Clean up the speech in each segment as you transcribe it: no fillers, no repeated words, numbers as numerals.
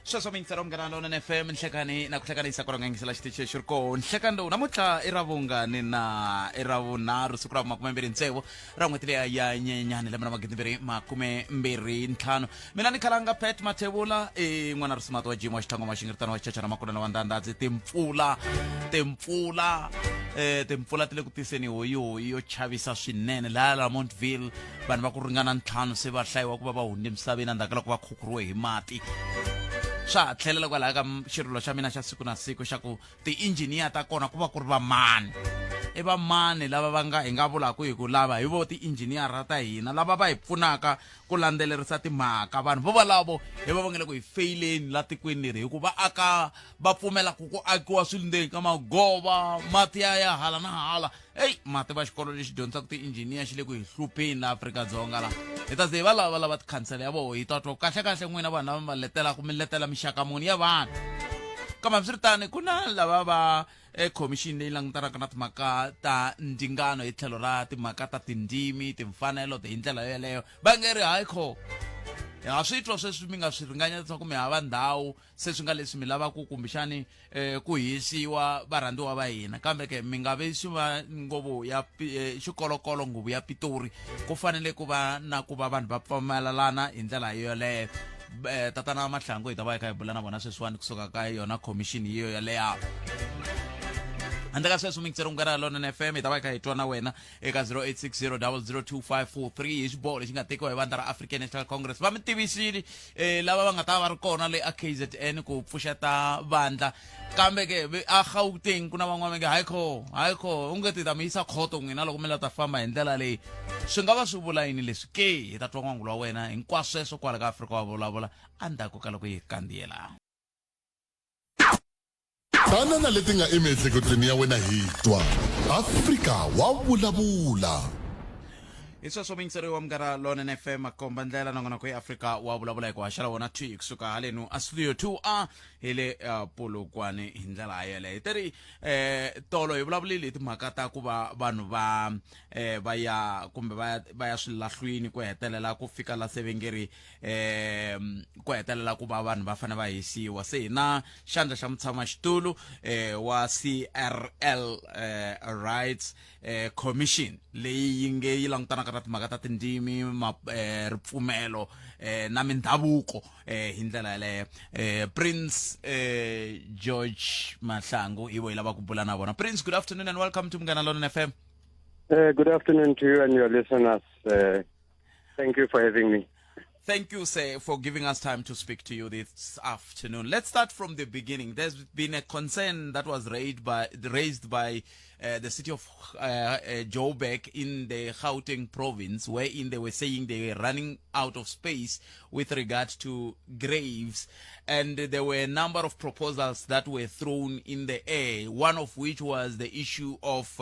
Sweswo mi yingisela Munghana Lonene FM nhlekani na ku hlekanisa ku rhanganyisela xitichi lexi ri koho nhlekani lowu namuntlha i ra vungani na i ra vunharhu siku ra makumembirhi tsevu ra n'hweti leya ya nyenyani lembe ra magidimbirhi makumembirhi ntlhanu. Mina ni khalanga Pat Mathebula i n'wana risimati wa Jim wa xitlhango wa xingiritano wa xichachana makulana wa ndandadzi timpfula timpfula timpfula ti le ku tiseni hoyihoyi yo chavisa swinene laha Lamontville. Vanhu va ku ringana ntlhanu se va hlayiwa ku va va hundze emisaveni endzhaku ka loko va khukhuriwe hi mati. Swa ha tlhelela kwalaya ka xirilo xa mina xa siku na siku xa ku ti-engineer ta kona ku va ku ri vamani, i vamani lava va nga hi nga vulaka hi ku lava hi vo ti-engineer ta hina lava va hi pfunaka ku landzelerisa timhaka. Vanhu vo valavo hi va va nga le ku hi feyileni la tikweni leri hi ku va aka va pfumela ku ku akiwa swilo ndzeni ka magova mati ya ya hala na hala. Eyi mati va xikolo lexi dyondzisaka ti-engineer xi le ku hi hlupheni la Afrika-Dzonga la hi ta ze hi va lava lava tikhansela ya voho hi ta twa kahle kahle n'wina vanhu lava mi va letelaka mi letela mixaka muni ya vanhu. Kambe hambiswiritano ku na lava va khomixini leyi langutanaka na timhaka ta ndzingano hi tlhelo ra timhaka ta tindzimi timfanelo hi ndlela yoyeleyo va nge ri hayi kho ha swi twa sweswi mi nga swi ringanyeta leswaku mi hava ndhawu se swi nga leswi mi lavaka kumbexani ku hisiwa varhandziwa va hina kambe ke mi nga vi swi va nguvu ya xikolokolo nguvu ya Pitori ku fanele ku va na ku va vanhu va pfumelelana hi ndlela yoleyo. Tatana Mahlangu hi ta va hi kha hi bula na vona sweswiwani kusuka ka yona commission yiyo yaleyo. Handle ka sweswo mixero Munghana Lonene FM hi ta va hi kha hi twa na wena eka 0860002543 hi xiboho lexi nga tekiwa hi vandla ra African National Congress. Va mi tivisile lava va nga ta va ri kona le a KZN ku pfuxeta vandla kambe ke a Gauteng ku na van'wana va nge hayi kho hayi kho u nge ti ta mi yisa khoto n'wina loko mi la ta famba hi ndlela leyi. Swi nga va swi vula yini leswi ke? Hi ta twa n'wangulo wa wena hinkwaswo sweswo kwala ka Afrika wa vulavula endzhaku ka loko yi kandziyela. Tana na leti nga emiehleketweni ya wena hi twa. Afrika wa vulavula. Hi sweswo muyingiseri wa Munghana Lonene FM makomba ndlela nongonoko ya Afrika wa vulavula hi ku haxela wona thwi kusuka halenu a studio 2A hi le Polokwane hi ndlela yeleyo. Hi teri tolo hi vulavulile hi timhaka ta ku va vanhu va va ya kumbe va va ya swilahlwini ku hetelela ku fika la se ve nge ri ku hetelela ku va vanhu va fanele va hisiwa. Se hi na xandla xa mutshamaxitulu wa CRL Rights Commission leyi yi nge yi langutanaka na timhaka ta tindzimi ripfumelo na mindhavuko hi ndlela yaleyo. Prince George Mahlangu hi vo hi lava ku bula na vona. Prince, good afternoon and welcome to Munghana Lonene FM. Good afternoon to you and your listeners. Thank you for having me. Thank you, sir, for giving us time to speak to you this afternoon. Let's start from the beginning. There's been a concern that was raised by the city of Joburg in the Gauteng province, wherein they were saying they were running out of space with regard to graves. And there were a number of proposals that were thrown in the air, one of which was the issue of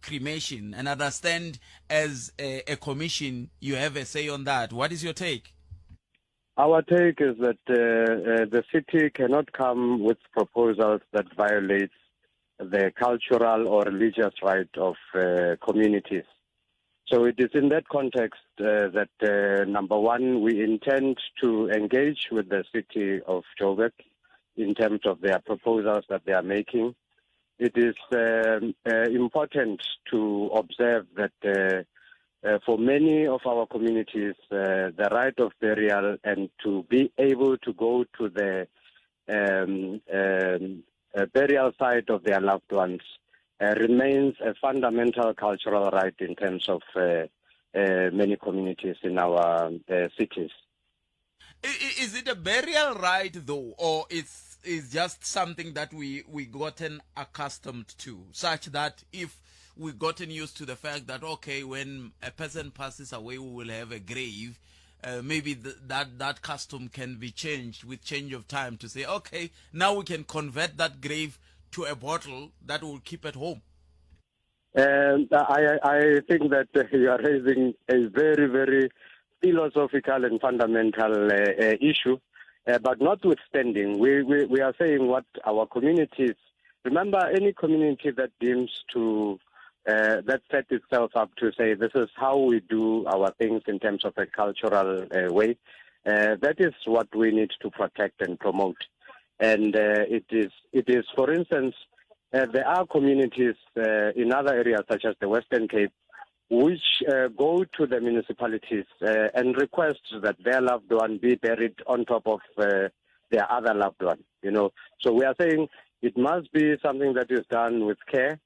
cremation. And I understand as a commission, you have a say on that. What is your take? Our take is that the city cannot come with proposals that violate the cultural or religious right of communities. So it is in that context that, number one, we intend to engage with the city of Joburg in terms of their proposals that they are making. It is important to observe that for many of our communities, the right of burial and to be able to go to the burial site of their loved ones remains a fundamental cultural right in terms of many communities in our cities. Is it a burial right though, or it's just something that we gotten accustomed to, such that if we gotten used to the fact that, okay, when a person passes away, we will have a grave, maybe that custom can be changed with change of time to say, okay, now we can convert that grave to a bottle that we'll keep at home? I think that you are raising a very, very philosophical and fundamental issue. But notwithstanding, we are saying what our communities... Remember, any community that deems to... that set itself up to say this is how we do our things in terms of a cultural way. That is what we need to protect and promote. And it is, it is, for instance, there are communities in other areas such as the Western Cape which go to the municipalities and request that their loved one be buried on top of their other loved one, you know. So we are saying it must be something that is done with care,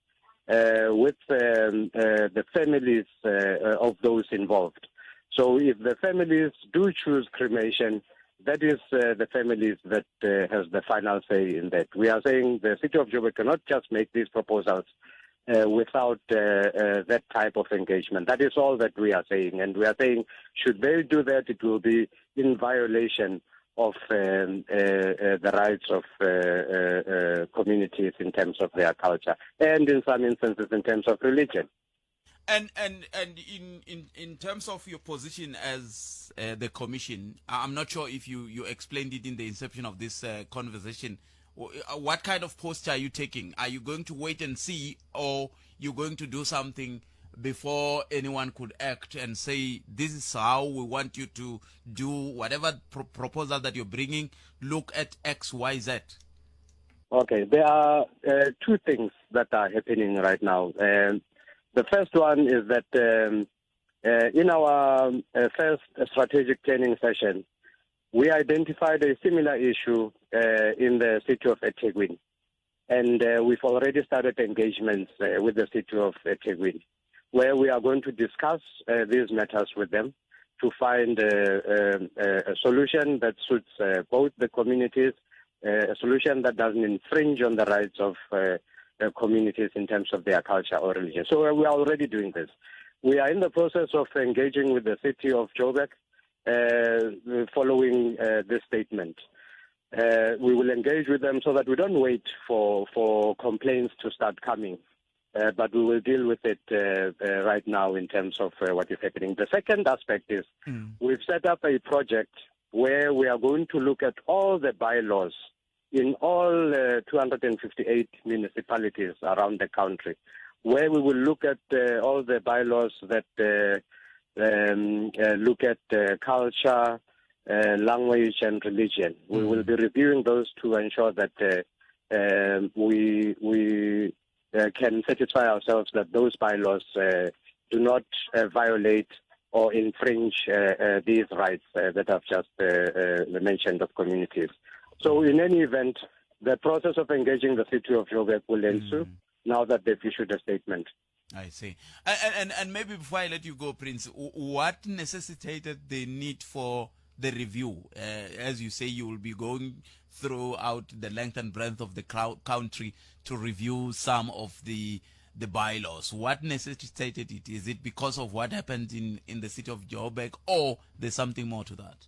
with the families of those involved. So if the families do choose cremation, that is the families that has the final say in that. We are saying the city of Joburg cannot just make these proposals without that type of engagement. That is all that we are saying. And we are saying, should they do that, it will be in violation of the rights of communities in terms of their culture, and in some instances in terms of religion. And in terms of your position as the commission, I'm not sure if you explained it in the inception of this conversation. What kind of posture are you taking? Are you going to wait and see, or you're going to do something before anyone could act and say, this is how we want you to do whatever proposal that you're bringing, look at X, Y, Z? Okay, there are two things that are happening right now. The first one is that in our first strategic planning session, we identified a similar issue in the city of eThekwini. And we've already started engagements with the city of eThekwini, where we are going to discuss these matters with them to find a solution that suits both the communities, a solution that doesn't infringe on the rights of communities in terms of their culture or religion. So we are already doing this. We are in the process of engaging with the city of Joburg following this statement. We will engage with them so that we don't wait for complaints to start coming. But we will deal with it right now in terms of what is happening. The second aspect is we've set up a project where we are going to look at all the bylaws in all 258 municipalities around the country, where we will look at all the bylaws that look at culture, language, and religion. We will be reviewing those to ensure that we can satisfy ourselves that those bylaws do not violate or infringe these rights that I've just mentioned of communities. So in any event, the process of engaging the city of Joburg will ensue now that they've issued a statement. I see. And maybe before I let you go, Prince, what necessitated the need for the review? As you say, you will be going throughout the length and breadth of the country to review some of the bylaws. What necessitated it? Is it because of what happened in the city of Joburg, or there's something more to that?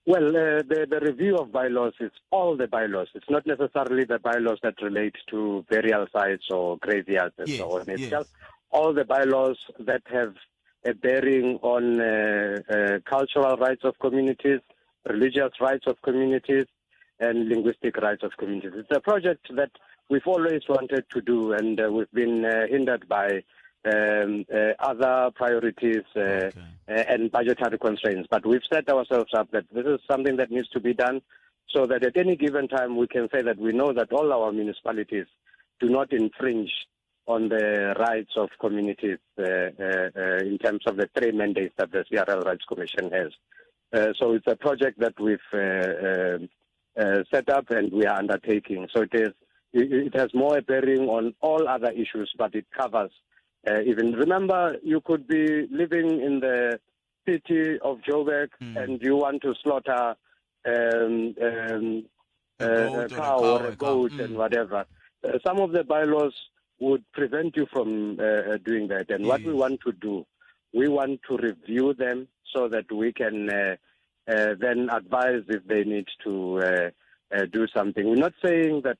Well, the review of bylaws is all the bylaws. It's not necessarily the bylaws that relate to burial sites or graveyards and so on. It's just all the bylaws that have a bearing on cultural rights of communities, religious rights of communities, and linguistic rights of communities. It's a project that we've always wanted to do, and we've been hindered by other priorities and budgetary constraints. But we've set ourselves up that this is something that needs to be done so that at any given time we can say that we know that all our municipalities do not infringe on the rights of communities in terms of the three mandates that the CRL Rights Commission has. So it's a project that we've set up and we are undertaking. So it has more bearing on all other issues, but it covers even. Remember, you could be living in the city of Joburg and you want to slaughter a cow or a goat and whatever. Some of the bylaws would prevent you from doing that. And what we want to do, we want to review them so that we can then advise if they need to do something. We're not saying that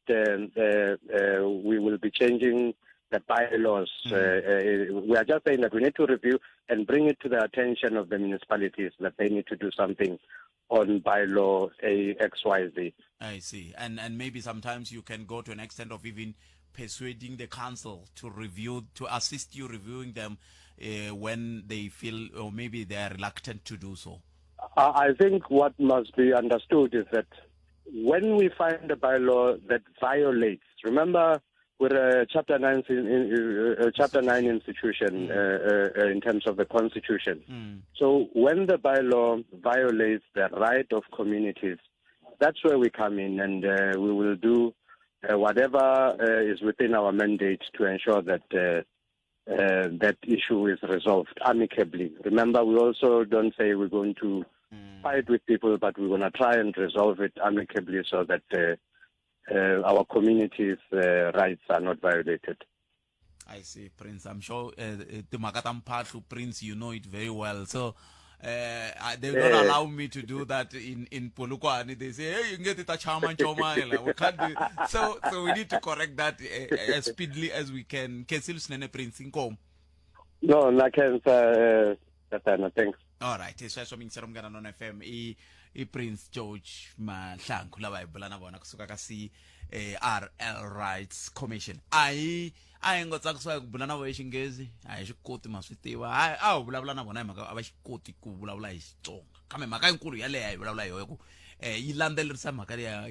we will be changing the bylaws. We are just saying that we need to review and bring it to the attention of the municipalities that they need to do something on bylaw AXYZ. I see. And maybe sometimes you can go to an extent of even persuading the council to review, to assist you reviewing them when they feel or maybe they are reluctant to do so. I think what must be understood is that when we find a bylaw that violates, remember we're a Chapter 9, Chapter 9 institution in terms of the Constitution. So when the bylaw violates the right of communities, that's where we come in, and we will do whatever is within our mandate to ensure that that issue is resolved amicably. Remember, we also don't say we're going to fight with people, but we're going to try and resolve it amicably so that our community's rights are not violated. I see, Prince. I'm sure timhaka ta mphahlo, Prince, you know it very well. So they don't allow me to do that in Polokwane. They say, hey, you get it, chama choma. We can't do so. So we need to correct that as speedily as we can. Khensile swinene, Prince. Inkomu. No, na khensa, tatana, thanks. All right, sweswo mingisero Munghana Nona FM i Prince George Mahlangu lava hi bula na vona kusuka ka CRL Rights Commission. A hi ngo tsakisiwa hi ku bula na vona hi Xinghezi, a hi swi koti, ma swi tiva. A hi vulavula na vona hi mhaka a va xi koti ku vulavula hi Xitsonga, kambe mhaka yinkulu yaleyo a hi vulavula hi yona ku yi landzelerisa mhaka liya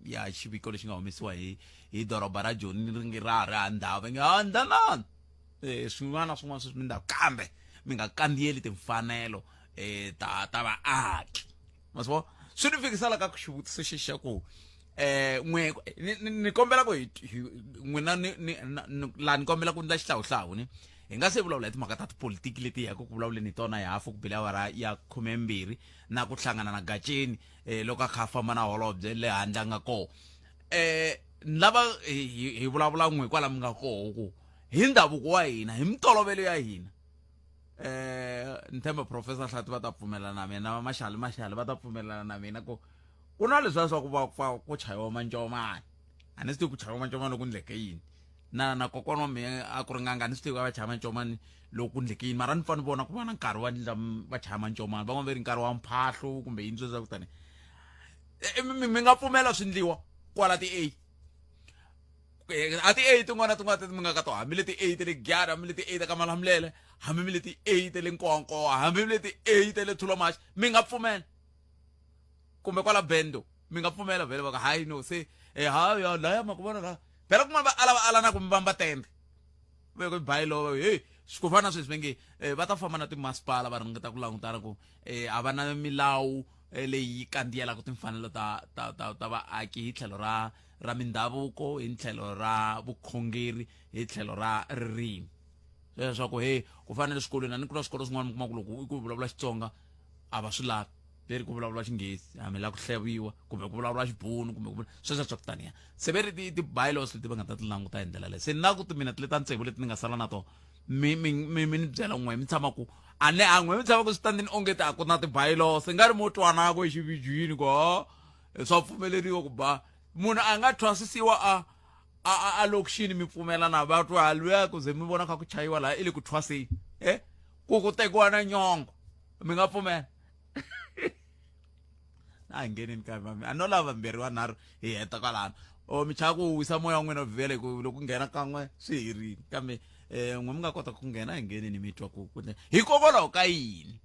ya xiviko lexi nga humesiwa hi doroba ra Joni ri nge ra ha ri handhawu va nge handhanani swin'wana na swin'wana sweswi mi ndhawu, kambe mi nga kandziyeli timfanelo ta vaaki, ma swi vona. Swi ni fikisela ka xivutiso xexi xa ku n'we ni kombela ku hi n'wina ni laha ni kombela ku ndla xihlawuhlawu ni hi nga se vulavula hi timhaka ta tipolitiki leti hi yaka ku vulavuleni hi tona hi hafu ku bile awara ya 12 na ku hlangana na Gatsheni loko a kha a famba na holobye le handle a nga koho. Ni lava hi vulavula n'we kwala mi nga koho ku hi ndhavuko wa hina, hi mitolovelo ya hina, ni tshemba Professor Hlati va ta pfumelana na mina, Mashali Mashali va ta pfumelana na mina ku ku na leswiya swa ku va ku chayiwa mancomani. A ni swi tivi ku chayiwa mancomani loko ndleke yini, na kokwana wa mina a ku ri nganga, a ni swi tivi a va chaya mancomani loko ku ndleke yini, mara ni pfa ni vona ku va na nkarhi wa ndla va chaya mancomani, van'wana va ri nkarhi wa mphahlo kumbe yini sweswo ku tani. Mi nga pfumela swi ndliwa kwala ti A a ti A tin'wana na tin'wana teti mi nga ka tona, hambi leti A ta le Giyani, hambi leti A ta ka Malamulele, hambi mi leti A ta le Nkowankowa, hambi mi leti A ta le Thulomashi, mi nga pfumela kumbe kwala Bendo mi nga pfumela vhele va ku hayi no se ha ya laya ma ku vona la phela kun'wana va ala va ala na ku mi vamba tende ve ku bylaw hey ku fana na sweswi va nge va ta famba na timasipala va ringeta ku langutana ku a va na milawu leyi kandziyelaka timfanelo ta vaaki hi tlhelo ra mindhavuko, hi tlhelo ra vukhongeri, hi tlhelo ra ririmi, leswaku he ku fana na le swikolweni a ni ku na swikolo swin'wana mi kuma ku loko i ku vulavula Xitsonga a va swi lavi, ve ri ku vulavula Xinghezi a mi lava ku hleviwa, kumbe ku vulavula Xibunu, kumbe ku sweswo swa ku taniya. Se ve ri ti-bylaws leti va nga ta ti languta hi ndlela leyi. Se na ku mina ti leta tsevu leti ni nga sala na tona, mi ni byela n'we mi tshama ku a ne a n'we mi tshama ku switandini onge ti a ku na ti-bylaws, i nga ri mo twanako exivijwini ku ha swa pfumeleriwa ku ba munhu a nga thwasisiwa a lokixini, mi pfumela na va twa luya ku ze mi vona kha ku chayiwa laha i le ku thwaseni ku tekiwa na nyongo, mi nga pfumela? A hi ngheneni ka mami, a no lava vambirhi vanharhu hi heta kwalano, o mi chava ku wisa moya wa n'wina vhele ku loko nghena kan'we swi herile, kambe n'we mi nga kota ku nghena, hi ngheneni mi twa ku hikokwalaho ka yini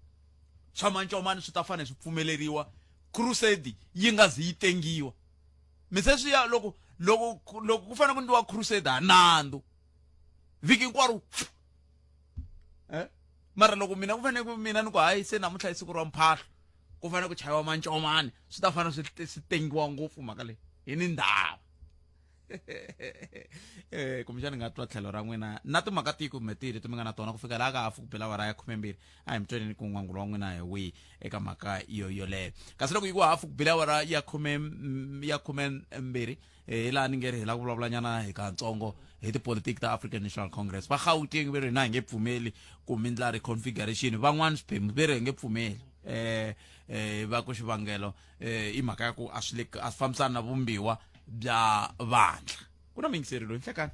swa mancomani swi ta fanele swi pfumeleriwa crusade yi nga zi yi tengiwa. Mi se swi ya loko ku fanele ku ndliwa crusade ha nandzu vhiki hinkwaro mara loko mina ku fanele ku mina ni ku hayi se namuntlha i siku ra mphahlo ku fanele ku chayiwa mancomani swi ta fanele swi tengiwa ngopfu mhaka leyi hi ni ndhawu. Kumbexani nga twa tlhelo ra n'wina na timhaka tihi kumbe tihi leti mi nga na tona ku fika laha ka hafu ku bela awara ya 12. A hi mi tweneni ku n'wangulo wa n'wina hi wihi eka mhaka yo yoleyo. Kasi loko yi ku hafu ku bela awara ya 12, hi laha ni nge ri hi lava ku vulavulanyana hi katsongo hi tipolitiki ta African National Congress. Va Gauteng ve ri hina hi nge pfumeli ku mi ndla reconfiguration, van'wana swiphemu ve ri hi nge pfumeli, va ku xivangelo i mhaka ya ku a swi le a swi fambisani na vumbiwa bya vandla. Ku na muyingiseri loyi. Nhlekani.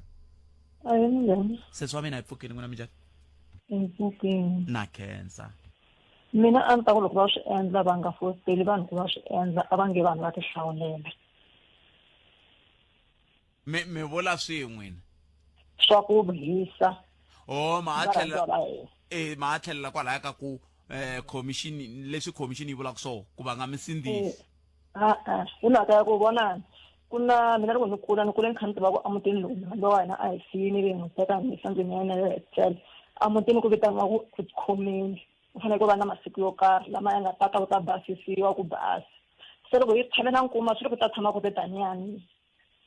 Ahe, minjhani? Sesi wa mina, hi pfukile, n'wina minjhani? Hi pfukile. Na khensa. Mina a ni ta ku loko va swi endla va nga fositeli vanhu ku va swi endla, a va nge vanhu va ti hlawulela. Mi vula swihi n'wina? Swa ku hisa. O ma Varhandziwa va hina. Ma tlhelela kwalaya ka ku commission leswi commission yi vulaka swona ku va nga mi sindzisi. A-e hi mhaka ya ku vona ku na mina loko ni kula ni kule ni kha ni tiva ku emutini lowu murhandziwa wa hina a hi siyini ivi hi n'wi teka hi n'wi yisa ndlwini ya yena yo hetelela emutini ku vitaniwa ku ku khomeni ku fanele ku va na masiku yo karhi lama ya nga ta ta ku ta basisiwa ku basa se loko yi tshame na nkuma swi ri ku ta tshama ku te taniyani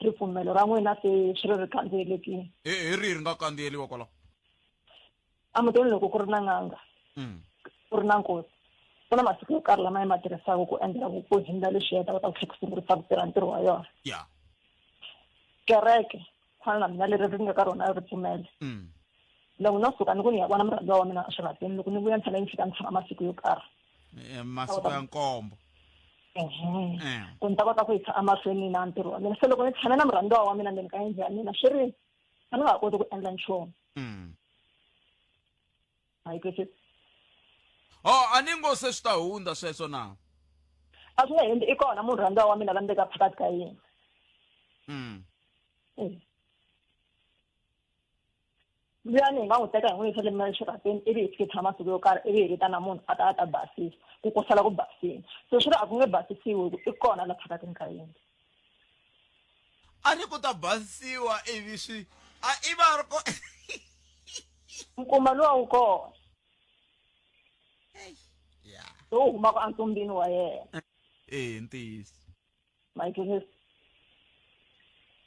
ripfumelo ra n'wina se swi ri ri kandziyelekile hi hi rihi ri nga kandziyeliwa kwalaho emutini loko ku ri na n'anga ku ri na nkosi ku na masiku yo karhi lama yi ma tirhisaka ku endlela ku ku hindza leswi ya ta kota ku tlhela ku sungurisa ku tirha ntirho wa yona ya kereke ku fana na mina leri ri nga ka rona ripfumelo loko no suka ni ku ni ya vona murhandziwa wa mina eswirhapeni loko ni vuya ni tlhela ni fika ni tshama masiku yo karhi Masiku ya nkombo. Ehe. Ku ni ta kota ku yisa emahlweni na ntirho wa mina se loko ni tshame na murhandziwa wa mina ndzeni ka yindlu ya mina swi ri a ni nga ha koti ku endla nchumu. A yi twisisi. Oh, a ni ngo se swi ta hundza sweswo na? A swi nge hundzi i kona munhu rhandziwa wa mina la ni veka phakathi ka yena. Luyani hi nga n'wi teka hi n'wi yisa le exirhapeni ivi hi fike hi tshama masiku yo karhi ivi hi vitana munhu a ta a ta basisa ku ku sala ku basile se swi ri a ku nge basisiwi hi ku i kona la phakathini ka yindlu. A ni ku ta basisiwa ivi swi a i va ri ko Nkuma luwa wu kona ya lowu humaka entumbini wa yena. E ntiyiso. My goodness.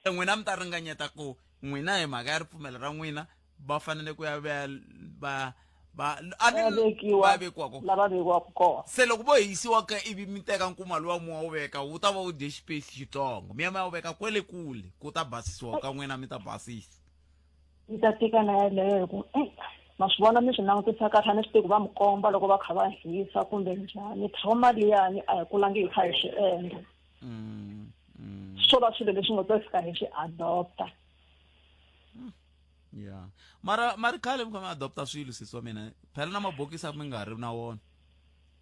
N'wina mi ta ringanyeta ku n'wina hi mhaka ya ripfumelo ra n'wina va fanele ku ya va va va a ni vekiwa va vekiwa ko lava vekiwaka kona se loko vo hisiwa ka ivi mi teka nkuma luwa muwa wu veka wu ta va wu dye xipesi xitsongo mi ya mi ya wu veka kwele kule ku ta basisiwa ka n'wina mi ta basisa Yi ta tika na yeleyo hi ku ma swi vona mi swi langutisa kahle a ni swi tivi ku va mi komba loko va kha va hisa kumbe njhani trauma liyani a hi kulangi hi kha hi swi endla swo va swilo leswi nga to fika hi swi adopta ya mara mari khale mi kha mi adopta swilo sesi wa mina phela na mabokisi a mi nga ri na wona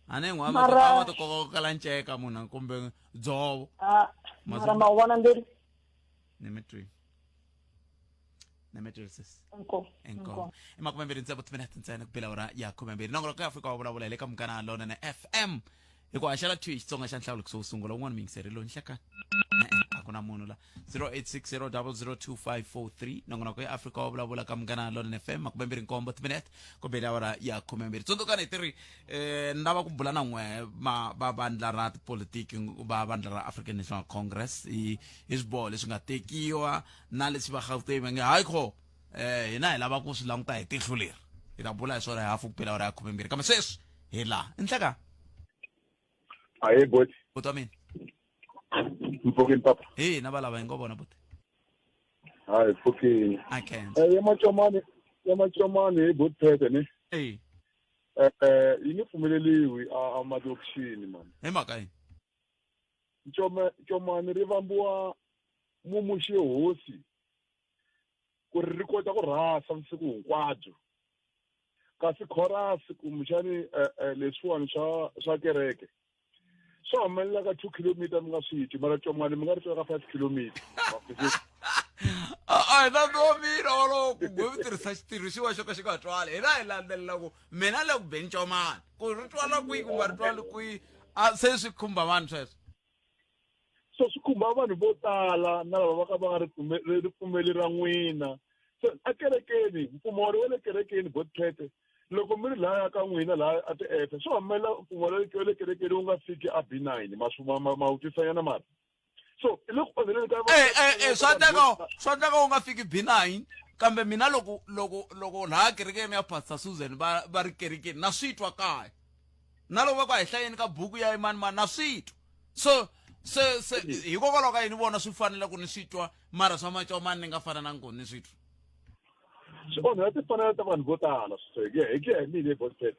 a ni n'wa Mara- ma ti kokela nceka munhu kumbe dzovo Ah, mara ma wu vona ndzi ni mi twi ni mi twi sis inkomu inkomu i makumembirhi tsevu timinete ntsena ku bela awara ya khumembirhi nongonoko ya afrika wa vulavula hi le ka munghana lonene fm hi ku haxela thwi xitsonga xa nhlawulo kusuhi sungula un'wana muyingiseri loyi nhlekani E-e, a ku na munhu la 0860002543 nongonoko ya afrika wa vulavula ka munghana lonene fm makumembirhi nkombo timinete ku bela awara ya khumembirhi tsundzukani hi tiri ni lava ku bula na n'we ma va vandla ra tipolitiki va vandla ra african national congress hi hi swiboho leswi nga tekiwa na leswi va Gauteng va nge hayi kho hina hi lava ku swi languta hi tihlo leri hi ta bula hi swona hi hafu ku bela awara ya khumembirhi kambe sweswi hi laha i nhleka Ahe boti. Buti wa mina. Mpfukini papa. Hi na valava hi ngo vona buti. Hayi pfukini. I can't. Eh ya macomani ya macomani hi boti phete ne. Eh. Eh yi nge pfumeleliwi a malokixini man. Hi mhaka yini? Ncome ncomani ri vambiwa mumu xihosi ku ri ri kota ku rhasa vusiku hinkwabyo. Kasi chorus kumbexani leswiwani swa swa kereke swa humelela ka 2 kilometer mi nga swi twi mara comani mi nga ri twa ka 5 kilometer. A hi nandzu wa mina wolowo ku gwe mi tirhisa xitirhisiwa xo ka xi nga twali hina hi landzelela ku mina le ku beni comani ku ri twala kwihi ku nga ri twali kwihi a se swi khumba vanhu sweswo. So swi khumba vanhu vo tala na lava va ka va nga ri ripfumeli ra n'wina. Se ekerekeni mpfumawulo wa le kerekeni botphete loko mi ri laya ka n'wina laha a ti-efe swi humelela mpfumawulo wa le kerekeni wu nga fiki a B9 ma swi ma ma wu twisanyana mara so i le ku onheleni ka Eh eh swa endleka swa endleka wu nga fiki B9 kambe mina loko loko loko laha kerekeni ya Pastor Susan va va ri kerekeni na swi twa kaya na loko va ku a hi hlayeni ka buku ya mani mani na swi twa so se se hikokwalaho ka yini vona swi fanele ku ni swi twa mara swa macomani ni nga fanelanga ku ni swi twa swi onhela timfanelo ta vanhu vo tala sweswo hi ku ya hi mina hi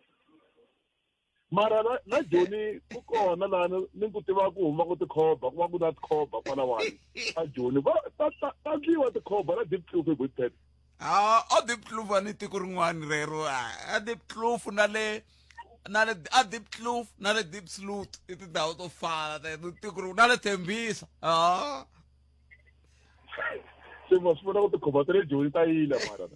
mara na na joni ku kona laha ni ku tiva ku huma ku tikhoba ku va ku na tikhoba kwalawani a joni va ta ta ta dliwa tikhoba na deep kloof hi botpet a a deep kloof a ni tiko rin'wana rero a deep kloof na le na le a deep kloof na le deep sloot i tindhawu to fana tiko rin'wana na le Tembisa a Se ma swi vona ku tikhomba ta le Joni ta yila mara.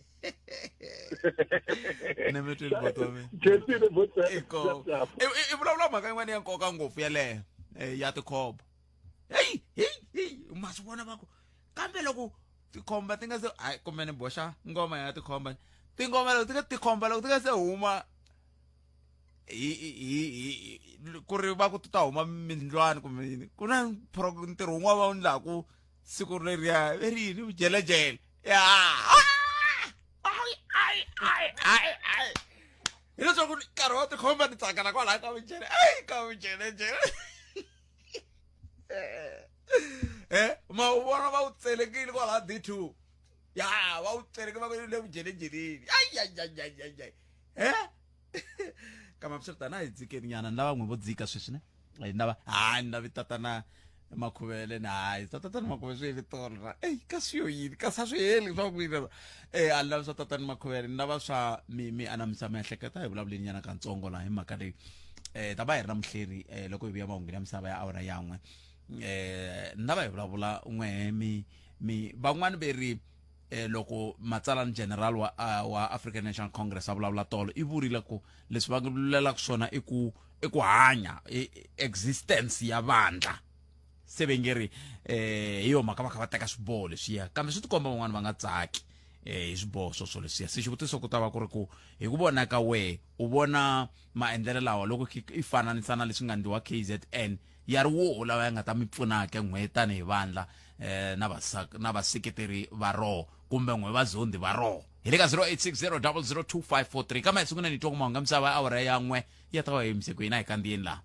Ni mi twile buti wa mina. Khensile buti. I ko. I vulavula mhaka yin'wana ya nkoka ngopfu yeleyo ya tikhomba. Heyi heyi heyi ma swi vona va ku kambe loko tikhomba ti nga se hayi kumbe ni boxa ngoma ya tikhomba tingoma loko ti nga tikhomba loko ti nga se huma hi hi hi ku ri va ku ti ta huma mindlwani kumbe yini ku na ntirho wun'wana va wu ndlaku siku leriya ve ri yini vujelejele ya hileswaku nkarhi wa tikhomba ni tsakela kwalaya ka vujele ayi ka vujelejele eh ma u vona va wu tselekile kwalaya D2 ya va wu tseleke va ku le vujelejeleni ayi ayi ayi ayi ayi eh kambe hambiswiritano a hi dzikeni nyana ni lava n'wi vo dzika sweswi ne ni lava hayi ni lavi tatana makhuvele ni hayi swa tatana makhuvele swi heli tolo ra eyi kasi yo yini kasi a swi heli swa ku yini e a ni lavi swa tatana makhuvele ni lava swa mi mi anamisa miehleketo a hi vulavuleni nyana katsongo laha hi mhaka leyi eh ta va hi ri na muhleri eh loko hi vuya mahungwini ya misava ya awara yan'we eh ni lava hi vulavula n'we mi mi van'wani ve ri eh, loko matsalani general wa, wa African National Congress a vulavula tolo i vurile ku leswi va vulelaka swona i ku i ku hanya existence ya vandla se ve nge ri eh hi yo mhaka va kha va teka swiboho leswiya kambe swi tikomba van'wana va nga tsaki eh hi swiboho swoswo leswiya se xivutiso ku ta va ku ri ku hi ku vona ka wehe u vona maendlelo lawa loko i fananisa na leswi nga ndliwa KZN ya ri woho lawa ya nga ta mi pfunaka n'we tanihi vandla eh, na na vaseketeri va roho kumbe n'we vazondi va roho hi le ka 0860002543 kambe hi sungula ni twa ku mahungu ya misava ya awara ya n'we ya ta va yimise ku hina hi kandziyeni laha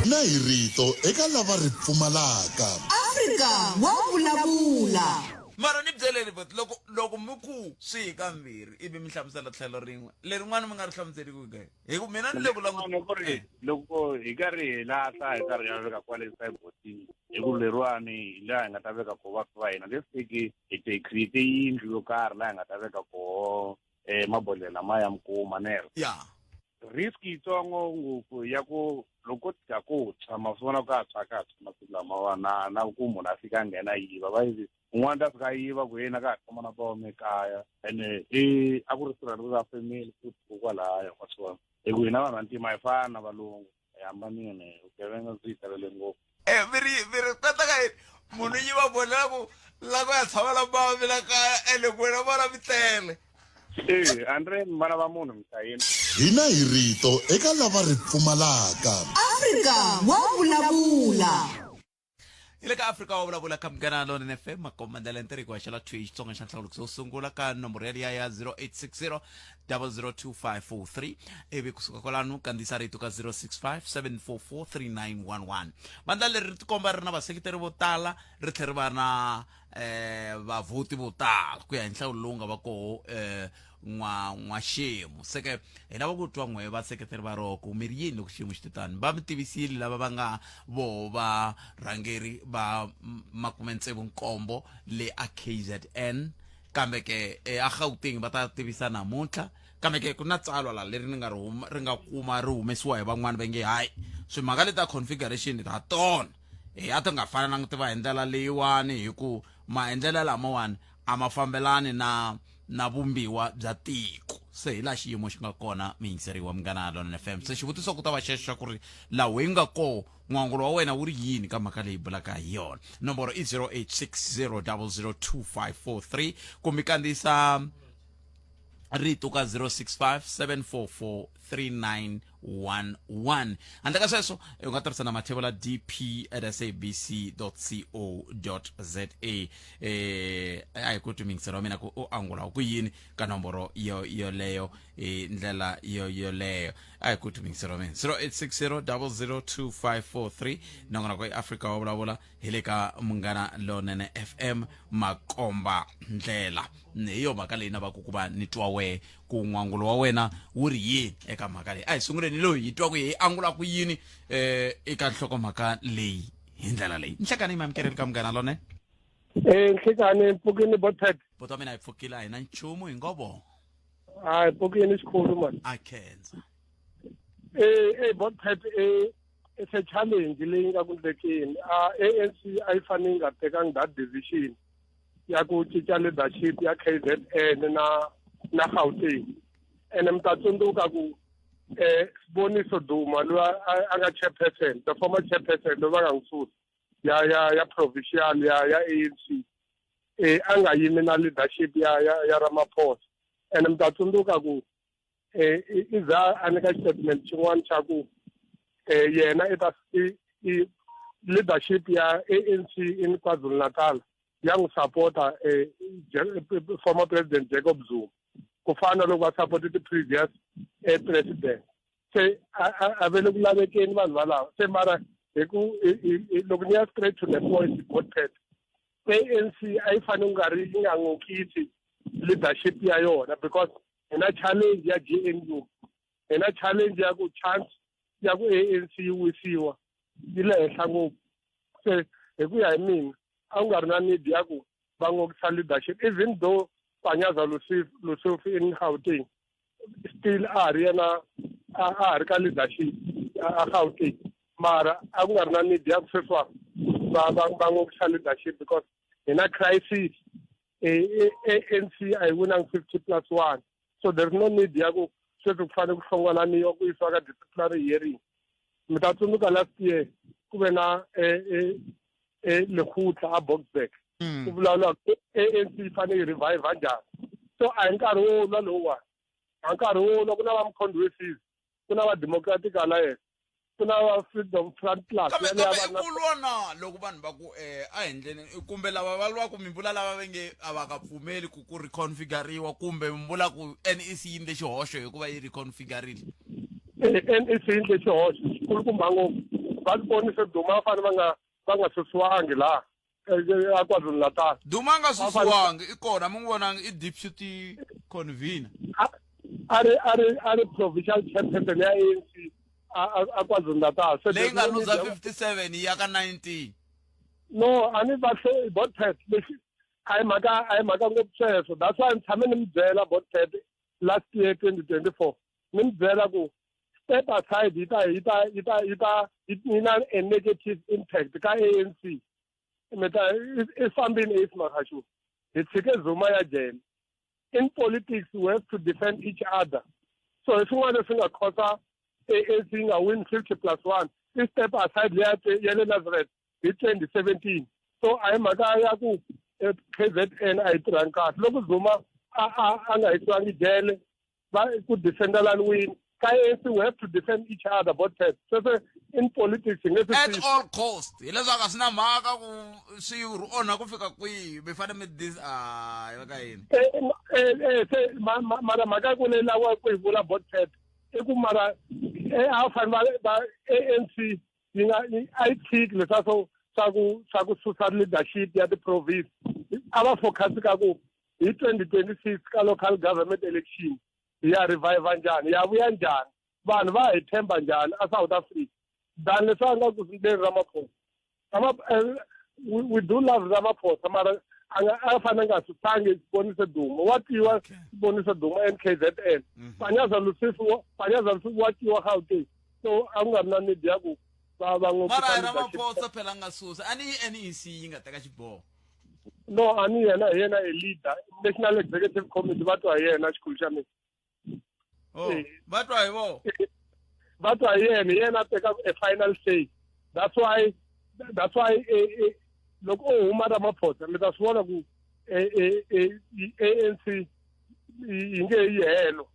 na hi rito eka lava ri pfumalaka. Afrika wa vulavula. Mara ni byeleni but loko loko mi ku swi hi kambirhi ivi mi hlamusela tlhelo rin'we lerin'wana mi nga ri hlamuseli ku ke hi ku mina ni le ku languta ku ri loko hi karhi hi lahla hi karhi ya veka kwale sideboardini hi ku leriwani hi laha hi nga ta veka koho vafi va hina let's take hi te create yindlu yo karhi laha hi nga ta veka koho um mabodhlela lamaya ya mikuma nero ya risk yitsongo ngopfu ya ku loko ko tshika ku tshwa ma swi vona ku ka tshwa ka tshwa masiku lamawa na na ku munhu a fika a nghena yiva va yivi un'wana ta fika a yiva ku yena ka ha tshama na va ekaya ene i a ku ri sirhalo ra family futhi kokwalaya wa swi vona hi ku hina vanhu vantima hi fana na valungu hi hambanile vugevenga byi hi talele ngopfu. Eh, mi ri mi ri kota ka yini munhu yi va vonela ku la ku ya tshama la mami la kaya ene ku wena vona mi tele ee a ni ri vana va munhu misayini Hina hi rito eka lava ri pfumalaka. Afrika wa vulavula. Hi le ka Afrika wa vulavula ka Munghana Lonene FM makomandela ntirhiko wa xela 2 Xitsonga xa nhlawulo wo sungula ka nomboro yaliya ya 0860 002543 ivi kusuka kwalano kandziyisa rito ka 065 744 3911 vandla leri ri tikomba ri na vaseketeri vo tala ri tlhela ri va na eh vavhoti vo tala ku ya hi nhlawulo lowu nga va koho eh n'wa n'waxemu se ke hi lava ku twa n'we vaseketeri va roho ku mi ri yini loko xiyimo xi te tani va mi tivisile lava va nga voho varhangeri va makume tsevu nkombo le a KZN kambe ke a Gauteng va ta tivisa namuntlha kambe ke ku na tsalwa la leri ni nga ri huma ri nga kuma ri humesiwa hi van'wani va nge hayi swimhaka leti ta configuration ha tona e a ti nga fanelanga ti va hi ndlela leyiwani hi ku maendlelo lamawani a ma fambelani na na vumbiwa bya tiko se hi laha xiyimo xi nga kona miyingiseriwa Munghana Lonene FM se xivutiso ku ta va xexo xa ku ri laha hi nga koho n'wangulo wa wena wu ri yini ka mhaka leyi bulaka hi yona nomboro i 0860002543 kumbe kandziyisa rito ka 065 744 3911 handle ka sweswo u nga tirhisa na mathevula dp at sabc co za eh a hi ku twi mingiselo wa mina ku u angula ku yini ka nomboro yo yoleyo hi ndlela yo yoleyo a hi ku twi mingiselo wa mina 0860 002543 nongonoko i Afrika wa vulavula hi le ka Munghana Lonene FM makomba ndlela hi yo mhaka leyi navaku ku va ni twa wehe ku n'wangulo wa wena wu ri yini eka mhaka leyi a hi sunguleni loyi hi twa ku hi angula ku yini eh eka nhlokomhaka leyi hi ndlela leyi nhlekani yi mamukeleli ka Munghana Lonene. Eh nhlekani mpfukini botpet. Buti wa mina hi pfukile a hi na nchumu hi ngo vo. Hayi mpfukini xikhulu mani. A khensa. Eh eh botpet eh it's a challenge leyi nga ku ndlekeni. A ANC a yi fanele yi nga tekangi that decision. ya ku cinca leadership ya KZN na na Gauteng ene mi ta tsundzuka ku eh Siboniso Duma loyi a nga chairperson the former chairperson loyi va nga n'wi susa ya ya ya provincial ya ya ANC eh a nga yimi na leadership ya ya ya Ramaphosa ene mi ta tsundzuka ku eh i za a nyika statement xin'wana xa ku eh yena i ta i leadership ya ANC in KwaZulu-Natal ya n'wi sapota eh, former president Jacob Zuma ku fana loko va sapote ti-previous eh, president se a ve le ku lavekeni vanhu valava se mara hi ku loko ni ya straight to the point botpet ANC a yi fanele ku nga ri yi nga n'okisi leadership ya yona because hi na challenge ya G_N_U hi na challenge ya ku chance ya ku A_N_C yi wisiwa yi le henhla ngopfu se hi ku ya hi mina a ku nga ri na need ya ku va ngokisa leadership even though Panyaza Lesufi in Gauteng still a ha ri yena a ha ri ka leadership a Gauteng mara a ku nga ri na need ya ku sweswiwa va va va ngokisa leadership because hi na crisis ANC a yi winangi 50 plus 1 so there is no need ya ku sweswi ku fanele ku hlongolaniwa ku yisiwa ka disciplinary hearing mi ta tsundzuka last year ku ve na lekgotla a Boksburg ku vulavula ANC yi fanele yi revive njhani so a hi nkarhi wo lwa lowuwani a nkarhi wo lwa ku na va Mkhonto weSizwe ku na va Democratic Alliance ku na va Freedom Front Plus kambe kambe i ku lwa na loko vanhu va ku um a hi ndleni kumbe lava va lwaku mi vula lava va nge a va nga pfumeli ku ku reconfiguriwa kumbe mi vula ku NEC yi ndle xihoxo hikuva yi reconfigurile NEC yi ndle xihoxo xikulukumba ngopfu va Siboniso Duma va fanele va nga va nga susiwangi laha a KwaZulu-Natal Duma a nga susiwangi i kona mi n'wi vonangi i deputy convener a ri a ri a ri provincial chairperson ya ANC a KwaZulu-Natal se leyi nga luza 57 ya ka 19 no a ni va botpet lexi a hi mhaka a hi mhaka ngopfu sweswo that's why ni tshame ni mi byela botpet last year 2024 ni mi byela ku step aside yi ta yi ta yi ta yi ta yi na a negative impact ka ANC mi ta i fambini Ace Magashule hi tshike Zuma ya jele in politics we have to defend each other so hi swin'wana leswi nga khosa ANC yi nga win 50 plus 1 i step aside leya ya le Nazareth hi 2017 so a hi mhaka ya ku KZN a yi tirhangi kahle loko Zuma a a a nga yisiwangi jele va ku defendelani wini ka ANC we have to defend each other both sides sweswo in politics hi nge swi at all cost hileswaku a swi na mhaka ku swi onha ku fika kwihi mi fanele mi dis a va ka yini se mara mhaka ku leyi lava ku yi vula both sides i ku mara a fanele va ANC yi nga a yi tshiki leswa swo swa ku swa ku susa leadership ya ti-province a va focus ka ku hi 2026 ka local government election hi ya revive njhani ya vuya njhani vanhu va hi tshemba njhani a South Africa than leswi a nga ku ndleni Ramaphosa we, we do love Ramaphosa mara a nga a fanele nga susangi Siboniso Duma wa twiwa Siboniso Duma NKZN Panyaza Lesufi Panyaza Lesufi wa twiwa Gauteng so a ku nga ri na need ya ku va va n'wi mara Ramaphosa phela a nga susa a ni NEC yi nga teka xiboho no a ni yena hi yena a leader national executive committee va twa hi yena xikhulu xa mina oh va twa hi vona va twa hi yena hi yena a teka a final say that's why that's why loko o huma Ramaphosa mi ta swi vona ku ANC yi nge yi helo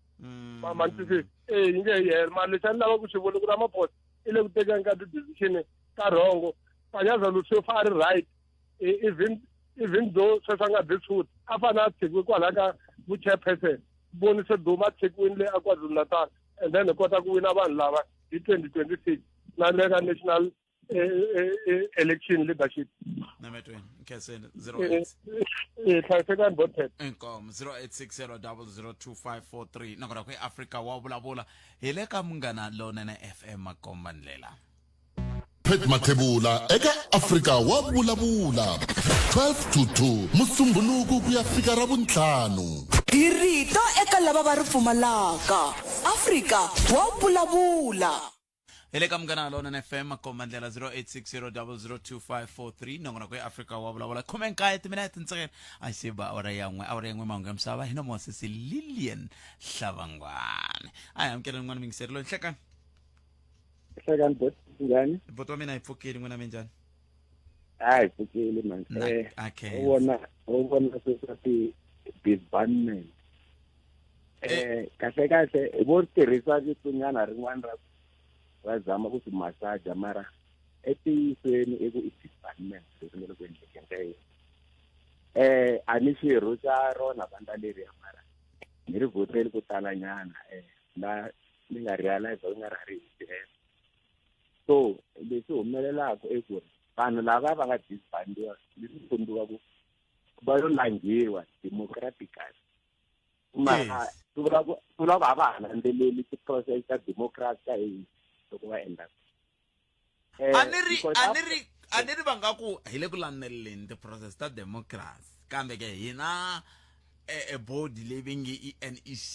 ma twisisa e yi nge yi helo mara lexi a ni lava ku xi vula ku Ramaphosa i le ku tekeni ka ti-decision ta rhongo Panyaza Lesufi a ri right even even though sweswi a nga dishoot a fanele a tshikiwe kwalaya ka vu-chairperson Siboniso Duma a tshikiwini le a KwaZulu-Natal and then hi kota ku wina vanhu lava hi 2026 na le ka national election leadership nametweni nkhenseni 08 hlayisekani botpet inkomo 0860002543 nakona ku eafrika wa vulavula hi le ka munghana lonene fm makomba ndlela Pat Mathebula eka Afrika wa vulavula 12 to 2 Musumbhunuku ku ya fika Ravuntlhanu. Hi rito eka lava va ri pfumalaka. Afrika wa vulavula. Hi le ka Munghana Lonene FM, makomba ndlela 0860002543, nongonoko ya Afrika wa vulavula. 19 timinete ntsena a xi ba awara ya n'we, awara ya n'we mahungu ya misava hi nomo wa sesi Lillian Hlavangwane. A hi amukela n'wana mingiseri loyi nhlekani. Nhlekani bot, njhani? Bot wa mina hi pfukile, n'wina minjhani? A hi pfukile man. Okay. U vona sweswa ti disbandment. Kahle kahle vo tirhisa vitonyana rin'wana ra va zama ku swi masaja, mara etiyisweni i ku i disbandment leswi nga le ku endlekeni ka yena. A ni xirho xa rona vandla leriya, mara ni ri vhoteli ko talanyana, la ni nga realize ku nga ra ri hi. So leswi humelelaka i ku ri vanhu lava va nga disbandiwa, leswi kombiwa ku va yo langhiwa democratically, mara swi vula ku a va ha landzeleli ti-process ta democracy ta ANC loko va endla. A ni ri a ni ri a ni ri va nga ku hi le ku landzeleleni ti-process ta democracy, kambe ke hina e body leyi va nge i NEC,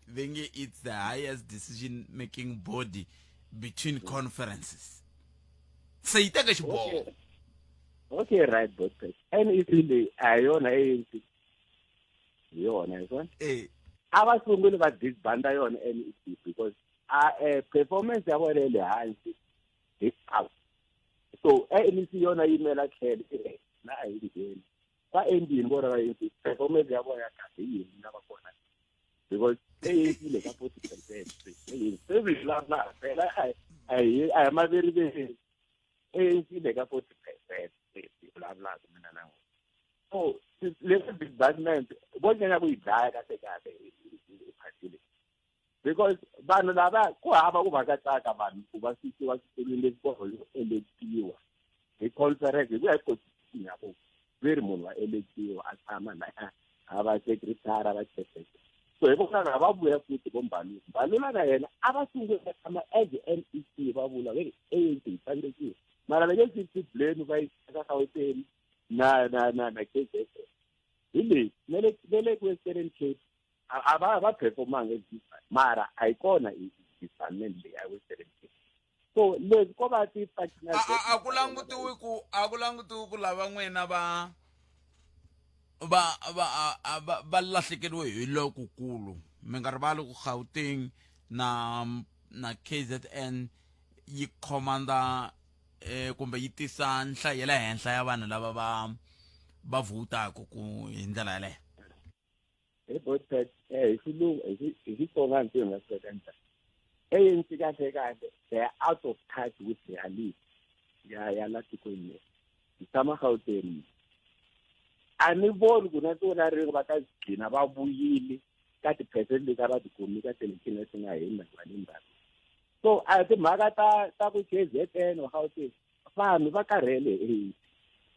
va nge it's the highest decision making body between conferences, se yi teke xiboho. Okay, right, but NEC leyi a hi yona ANC, hi yona, hi swona. A va sunguli va disbanda yona NEC because a performance ya vona ya le hansi hi out. So NEC yona yimela tlhelo na a hi ngheni va endlini vona va ANC, performance ya vona ya kahle yini na va kona, because ANC le ka 40%. Se vi vulavula phela, a hi maveriveri, ANC le ka 40% leswi vulavulaka mina na n'wina. So leswi disbursement vo nyanya ku yi dlaya kahle kahle party leyi, because vanhu lava ku hava ku va ka tsaka vanhu ku va susiwa switulwini leswi vo yo electiwa hi conference hi ku ya hi constitution ya vona, ve ri munhu wa electiwa a tshama la a va secretary, a va chairperson. So hi vona lava va vuya futhi vo Mbalula, Mbalula na yena a va sungula tshama as NEC, va vula ve ri ANC yi tsandzekile, mara va nge swi blame va yi ka Gauteng na KZN hi leyi na le Western Cape a va performanga, mara a yi kona i disbandment leyi a Western Cape. So leswi ko va ti A ku langutiwi ku lava n'wina va lahlekeriwe hi lokukulu. Mi nga rivali ku Gauteng na KZN yi khomanda kumbe yi tisa nhlayo ya le henhla ya vanhu lava va vhotaka ku hi ndlela yaleyo. Hi botpet, hi xilungu, hi Xitsonga ntirho nga swi veka njhani? ANC kahle kahle they are out of touch with reality ya la tikweni leri hi tshama Gauteng. A ni voni ku na siku na rin'we va ta gcina va vuyile ka ti-percent leti a va ti kumi ka ti-election leti nga hundza va le ndzhaku. So a timhaka ta ku KZN or Gauteng, vanhu va karhele hi ANC.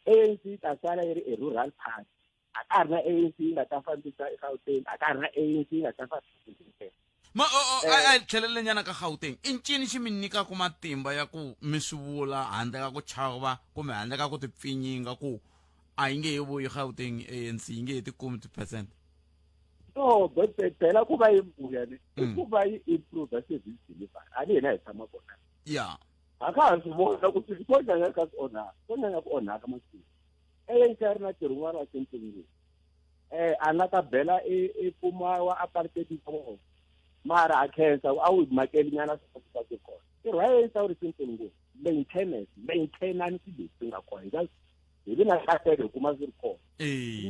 ANC yi ta sala yi ri a rural party. A ka ha ri na ANC yi nga ta fambisa eGauteng, a ka ha ri na ANC yi nga ta fambisa. Ma a tlhelele nyana ka Gauteng, i ncini xi mi nyikaka matimba ya ku mi swi vula handle ka ku chava kumbe handle ka ku tipfinyinga ku a yi nge he vuyi Gauteng, ANC yi nge he ti kumi ti-percent? No, but phela ku va yi vuya ni i ku va yi improve service delivery. A ni hina hi tshama kona. A ka ha swi vona ku swilo swo nyanya ka swi onhaka, swo nyanya ku onhaka masiku. ANC a ri na ntirho wun'wana wa simple, a nga ta bela i kuma wa apartheid vona, mara a khensa a wu makeli nyana swa swi kona. Ntirho wa ANC a wu ri simple ngopfu, maintenance, maintenance leswi nga kona hi ka hi vi na nkateko hi kuma swi ri kona,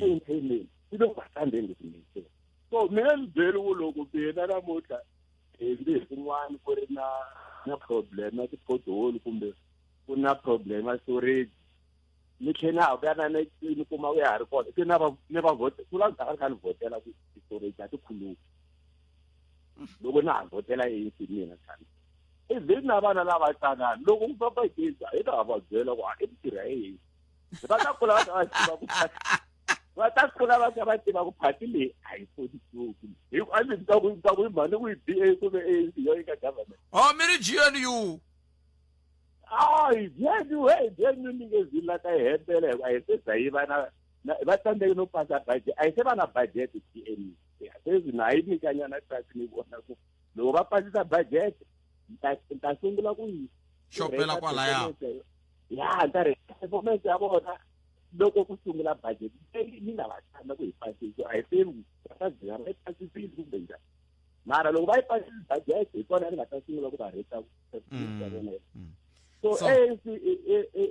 maintenance swi le ku va tsandzeni leswi maintain. So mina ni byeli ku loko mina namuntlha hi kun'wana ku ri na problem ya ti-pothole kumbe ku na problem ya storage, ni tlhe na ha vuya na next, ni kuma ku ya ha ri kona, se na va ni va vote ku la ndzhaku kha ni vhotela ku ti-storage a ti khuluki loko na ha vhotela ANC mina tshami. Even na vana lava tsanana loko ku famba hi hi ta va byela ku i mintirho ya ANC, va ta kula va kha va tiva ku va ta kula va kha va tiva ku party leyi a yi pfuni nchumu, hi ku a ni ta ku mhani ku yi DA kumbe ANC yo yi ka government. Oh, mi ri GNU? Hayi, GNU, hey, GNU ni nge zila ta yi hembela hi ku a hi se za yi va na va tsandzeke no pasa budget, a hi se va na budget GNU. Sweswi na yi nyikanyana trust, ni vona ku loko va pasisa budget. Ni ta sungula ku yi xopela kwalaya. Ya, ni ta ri performance ya vona loko ku sungula budget leyi ni nga va tshama ku yi pasisa, a hi tivi va ta gcina va yi pasisile kumbe njhani, mara loko va yi pasisile budget hi kona ni nga ta sungula ku va rheta ya vona. So ANC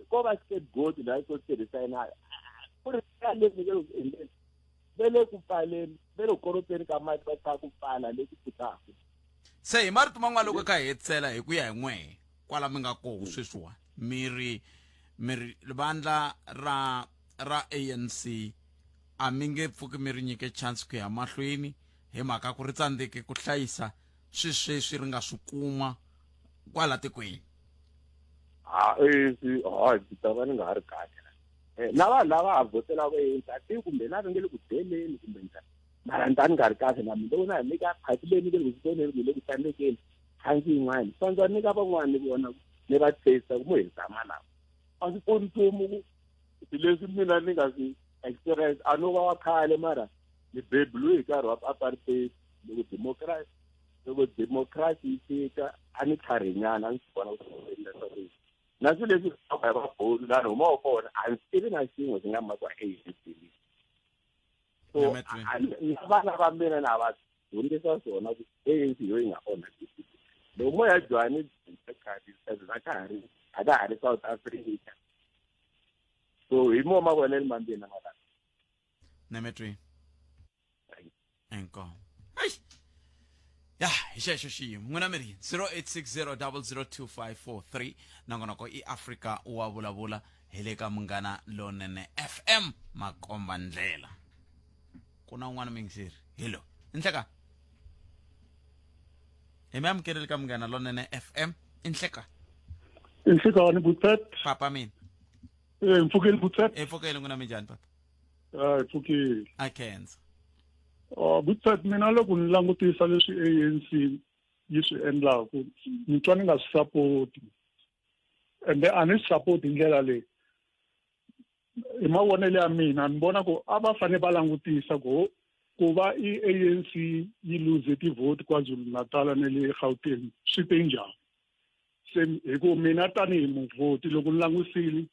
ko va scapegoat laha ko tirhisa yena ku ri ka leswi nge ku endleni, ve le ku pfaleni, ve le ku koropeni ka mati, va tlhela ku pfala leswi pfutaka. Se hi marito man'wana, loko ka hetisela hi ku ya hi n'wehe kwala mi nga koho sweswiwa, mi ri vandla ra ANC a mi nge pfuki mi ri nyike chance ku ya mahlweni, hi mhaka ku ri tsandzeke ku hlayisa swi sweswi ri nga swi kuma kwala tikweni? Ha, ANC ha ndzi ta va ni nga ha ri kahle. Na vanhu lava ha vhotelaka ANC, a tivi kumbe lava nge le ku deleni kumbe njhani, mara ni ta ni nga ri kahle na mina loko na ha nyika phati leyi ni nge le ku voneni kumbe le ku tsandzekeni chance yin'wana, swantswa nyika van'wana ni vona ni va testa ku mo hi zama lava a swi pfuni nchumu ku leswi mina ni nga swi experience. A no va wa khale, mara ni bebuluwe hi nkarhi wa apartheid. Loko democracy yi fika, a ni tlharinyana, a ni swi vona ku leswaku na swilo leswi hi va bolo laha ni humaka kona, a ndzi tivi na xin'we xi nga makiwa ANC. So na vana va mina na va dyondzisa swona ku ANC yo yi nga onha. Loko mo ya Johannesburg, a ka ha ri South Africa. So hi mo mavonelo ma mina mara. Nemetweni inkomo. Eish. Ya, hi xexo xiyimo. N'wina mi ri 0860002543. Nongonoko i Afrika wa Vulavula, hi le ka Munghana Lonene FM, makomba ndlela. Ku na un'wana mingiseri hello, inhleka hi mi amukeleli ka Munghana Lonene FM, inhleka. Inhlekani, Butset. Papa mina. Eh, mpfukeli, Butset. Mpfukeli, n'wina minjhani, papa? Ah, mpfukeli. A khensa. Oh, Butset, mina loko ni langutisa leswi ANC yi swi endlaku, ni twa ni nga swi sapoti, ende a ni swi sapoti hi ndlela leyi. Hi mavonelo ya mina, ni vona ku a va fanele va langutisa ku va i ANC yi luze tivhoti KwaZulu-Natal na le Gauteng, swi te njhani? Se hi ku mina tanihi muvhoti, loko ni langusile,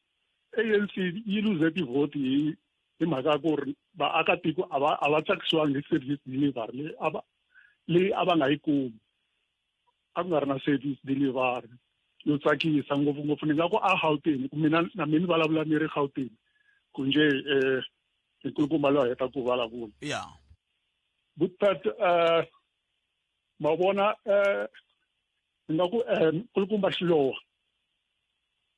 ANC yi luze tivhoti hi mhaka ya ku ri vaakatiko a va tsakisiwangi hi service delivery leyi a va nga yi kumi. A ku nga ri na service delivery yo tsakisa, ngopfungopfu ni nga ku a Gauteng, ku mina na mina ni vulavula ni ri Gauteng, ku nje nkulukumba loyi a heta ku vulavula. But ma vona, ni nga ku nkulukumba Xilowa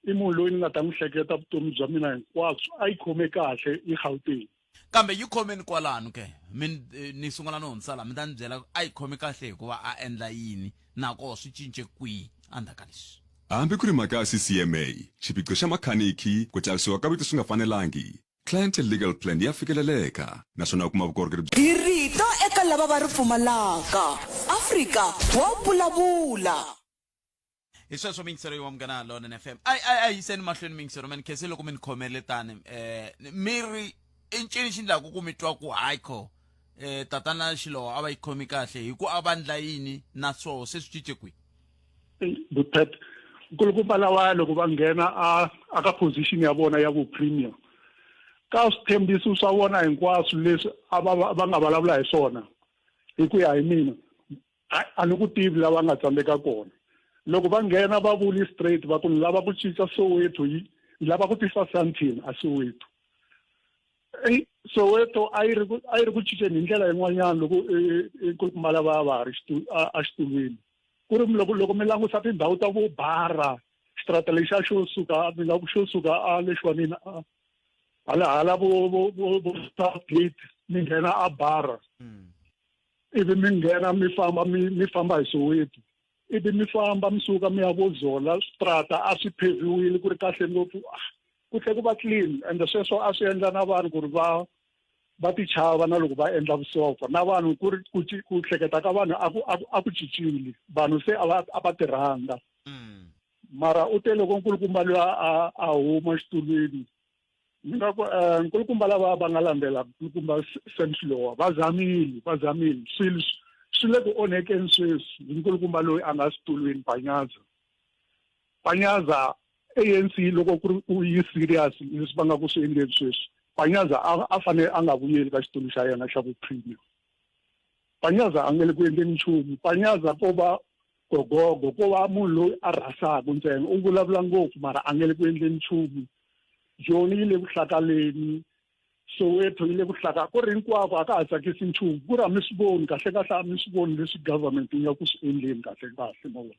i munhu loyi ni nga ta n'wi hleketa vutomi bya mina hinkwabyo. A yi khome kahle i Gauteng. Kambe yi khomeni kwalano ke? Mi ni sungula no hundzisala, mi ta ni byela a yi khome kahle hikuva a endla yini, nakoho swi cince kwihi endzhaku ka leswi? Hambi ku ri mhaka ya CCMA, xiphiqo xa makhanikhi, ku tsarisiwa ka vito swi nga fanelangi, Clientele Legal Plan ya fikeleleka naswona u kuma vukorhokeri bya. Hi rito eka lava va ri pfumalaka. Afrika wa vulavula. Hi sweswo mingisero wa Munghana Lonene FM. A yiseni mahlweni mingisero. Mani khese loko mi ni khomele tani, mi ri i ncini xi ndlaku ku mi twa ku hayi kho, tatana Xilowa a va yi khomi kahle, hi ku a va ndla yini, na swoho se swi cince kwihi? Butpet, nkulukumba lawa loko va nghena a ka position ya vona ya vu-premier, ka swithembiso swa vona hinkwaswo leswi a va nga vulavula hi swona, hi ku ya hi mina, a ni ku tivi lava nga tsandzeka kona. Loko va nghena, va vuli straight, va ku ni lava ku cinca Soweto, yi ni lava ku tisa Sandton a Soweto. Ey, Soweto a yi ri ku cinceni hi ndlela yin'wanyana loko nkulukumba lava va ha ri a xitulwini. Ku ri loko mi langusa tindhawu ta vo Bara, xitarata lexiya xo suka, mi nga ku xo suka a lexiwanini, hala hala vo Southgate, mi nghena a Bara, ivi mi nghena mi famba, mi famba hi Soweto, ivi mi famba mi suka mi ya vo Zola, switrata a swi pheviwile, ku ri kahle ngopfu, ku tlhe ku va clean. Ende sweswo a swi endla na vanhu ku ri va ti chava na loko va endla vusopfa na vanhu, ku ri ku hleketa ka vanhu a ku cincile, vanhu se a va ti rhandza. Mara u te loko nkulukumba loyi a huma xitulwini, ni nga ku nkulukumba lava va nga landzela nkulukumba Sam Xilowa va zamile, va zamile swilo. Swi le ku onhekeni sweswi hi nkulukumba loyi a nga xitulwini Panyaza. Panyaza ANC loko ku ri ku yi serious leswi va nga ku swi endleni sweswi, Panyaza a a fanele a nga vuyeli ka xitulu xa yena xa vu premier. Panyaza a nge le ku endleni nchumu. Panyaza ko va gogogo, ko va munhu loyi a rhasaka ntsena, u vulavula ngopfu mara a nge le ku endleni nchumu. Joni yi le ku hlakaleni, Soweto yi le ku hlaka ku ri hinkwako a ka ha tsakisi nchumu ku ri a mi swi voni kahle kahle a mi swi voni leswi government yi nga ku swi endleni kahle kahle ma vona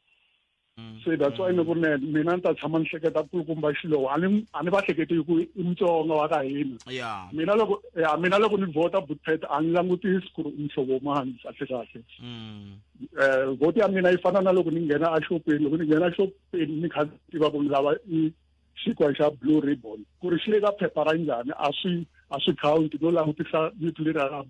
mm. se that's why ni ku ne mina ni ta tshama ni hleketa kulukumba xilowo a ni a ni va hleketi ku i mutsonga wa ka hina mina loko ya mina loko ni vhota butpet a ni langutisi ku ri muhlovo mani kahle kahle mm. eh vhoti ya mina yi fana na loko ni nghena exopeni loko ni nghena exopeni ni kha ni tiva ku ni lava i xinkwa xa blue ribbon ku ri xi le ka phepha ra njhani a swi a swi count no langutisa vito leri ra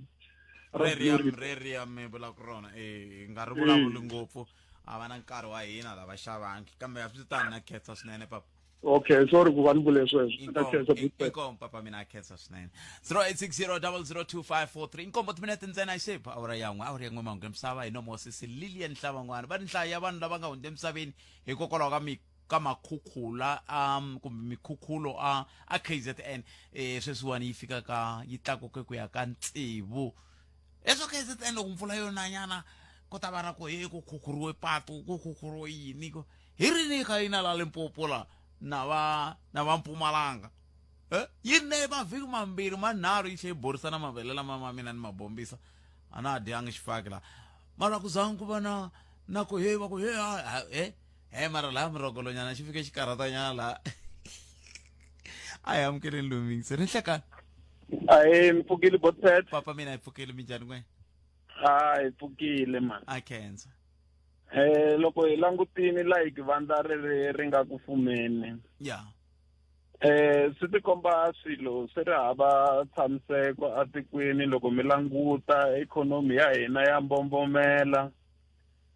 reriya mi vulaka rona e hi nga ri vulavuli ngopfu a va na nkarhi wa hina lava xavangi kambe a swi tani na khetsa swinene papa okay sorry ku va ni vule sweswo ta khensa inkomu papa mina a khensa swinene 0860002543 inkombo timinete ntsena yi xepha awara yan'we awara yan'we mahungu ya misava hi nomo sisi lilian hlavan'wana va ni nhlayo ya vanhu lava nga hundza emisaveni hikokwalaho ka ka makhukhula um kumbe mikhukhulo a a KZN eh sweswiwani yi fika ka yi tlakuke ku ya ka tsevu leswo KZN loko mpfula yo nanyana ku ta va na ku he ku khukhuriwe patu ku khukhuriwe yini ku hi rini kha yi na la Limpopo la na va na va Mpumalanga eh yi ne mavhiki mambirhi manharhu yi tlhe yi borisana mavele lama ma mina ni ma bombisa a na ha dyangi xifaki la mara ku zangi ku va na na ku he va ku he he he mara laha murogolonyana xi fike xi karhatanyana laha a hi amukeleni lowu mingiseri nhlekani ahe mi pfukile botpet papa mina hi pfukile minjhani n'we a hi pfukile man a khensa eh loko hi langutini like vandla ri ri ri nga ku fumeni ya eh swi tikomba swilo swi ri hava tshamiseko atikweni loko mi languta ikhonomi ya hina ya mbombomela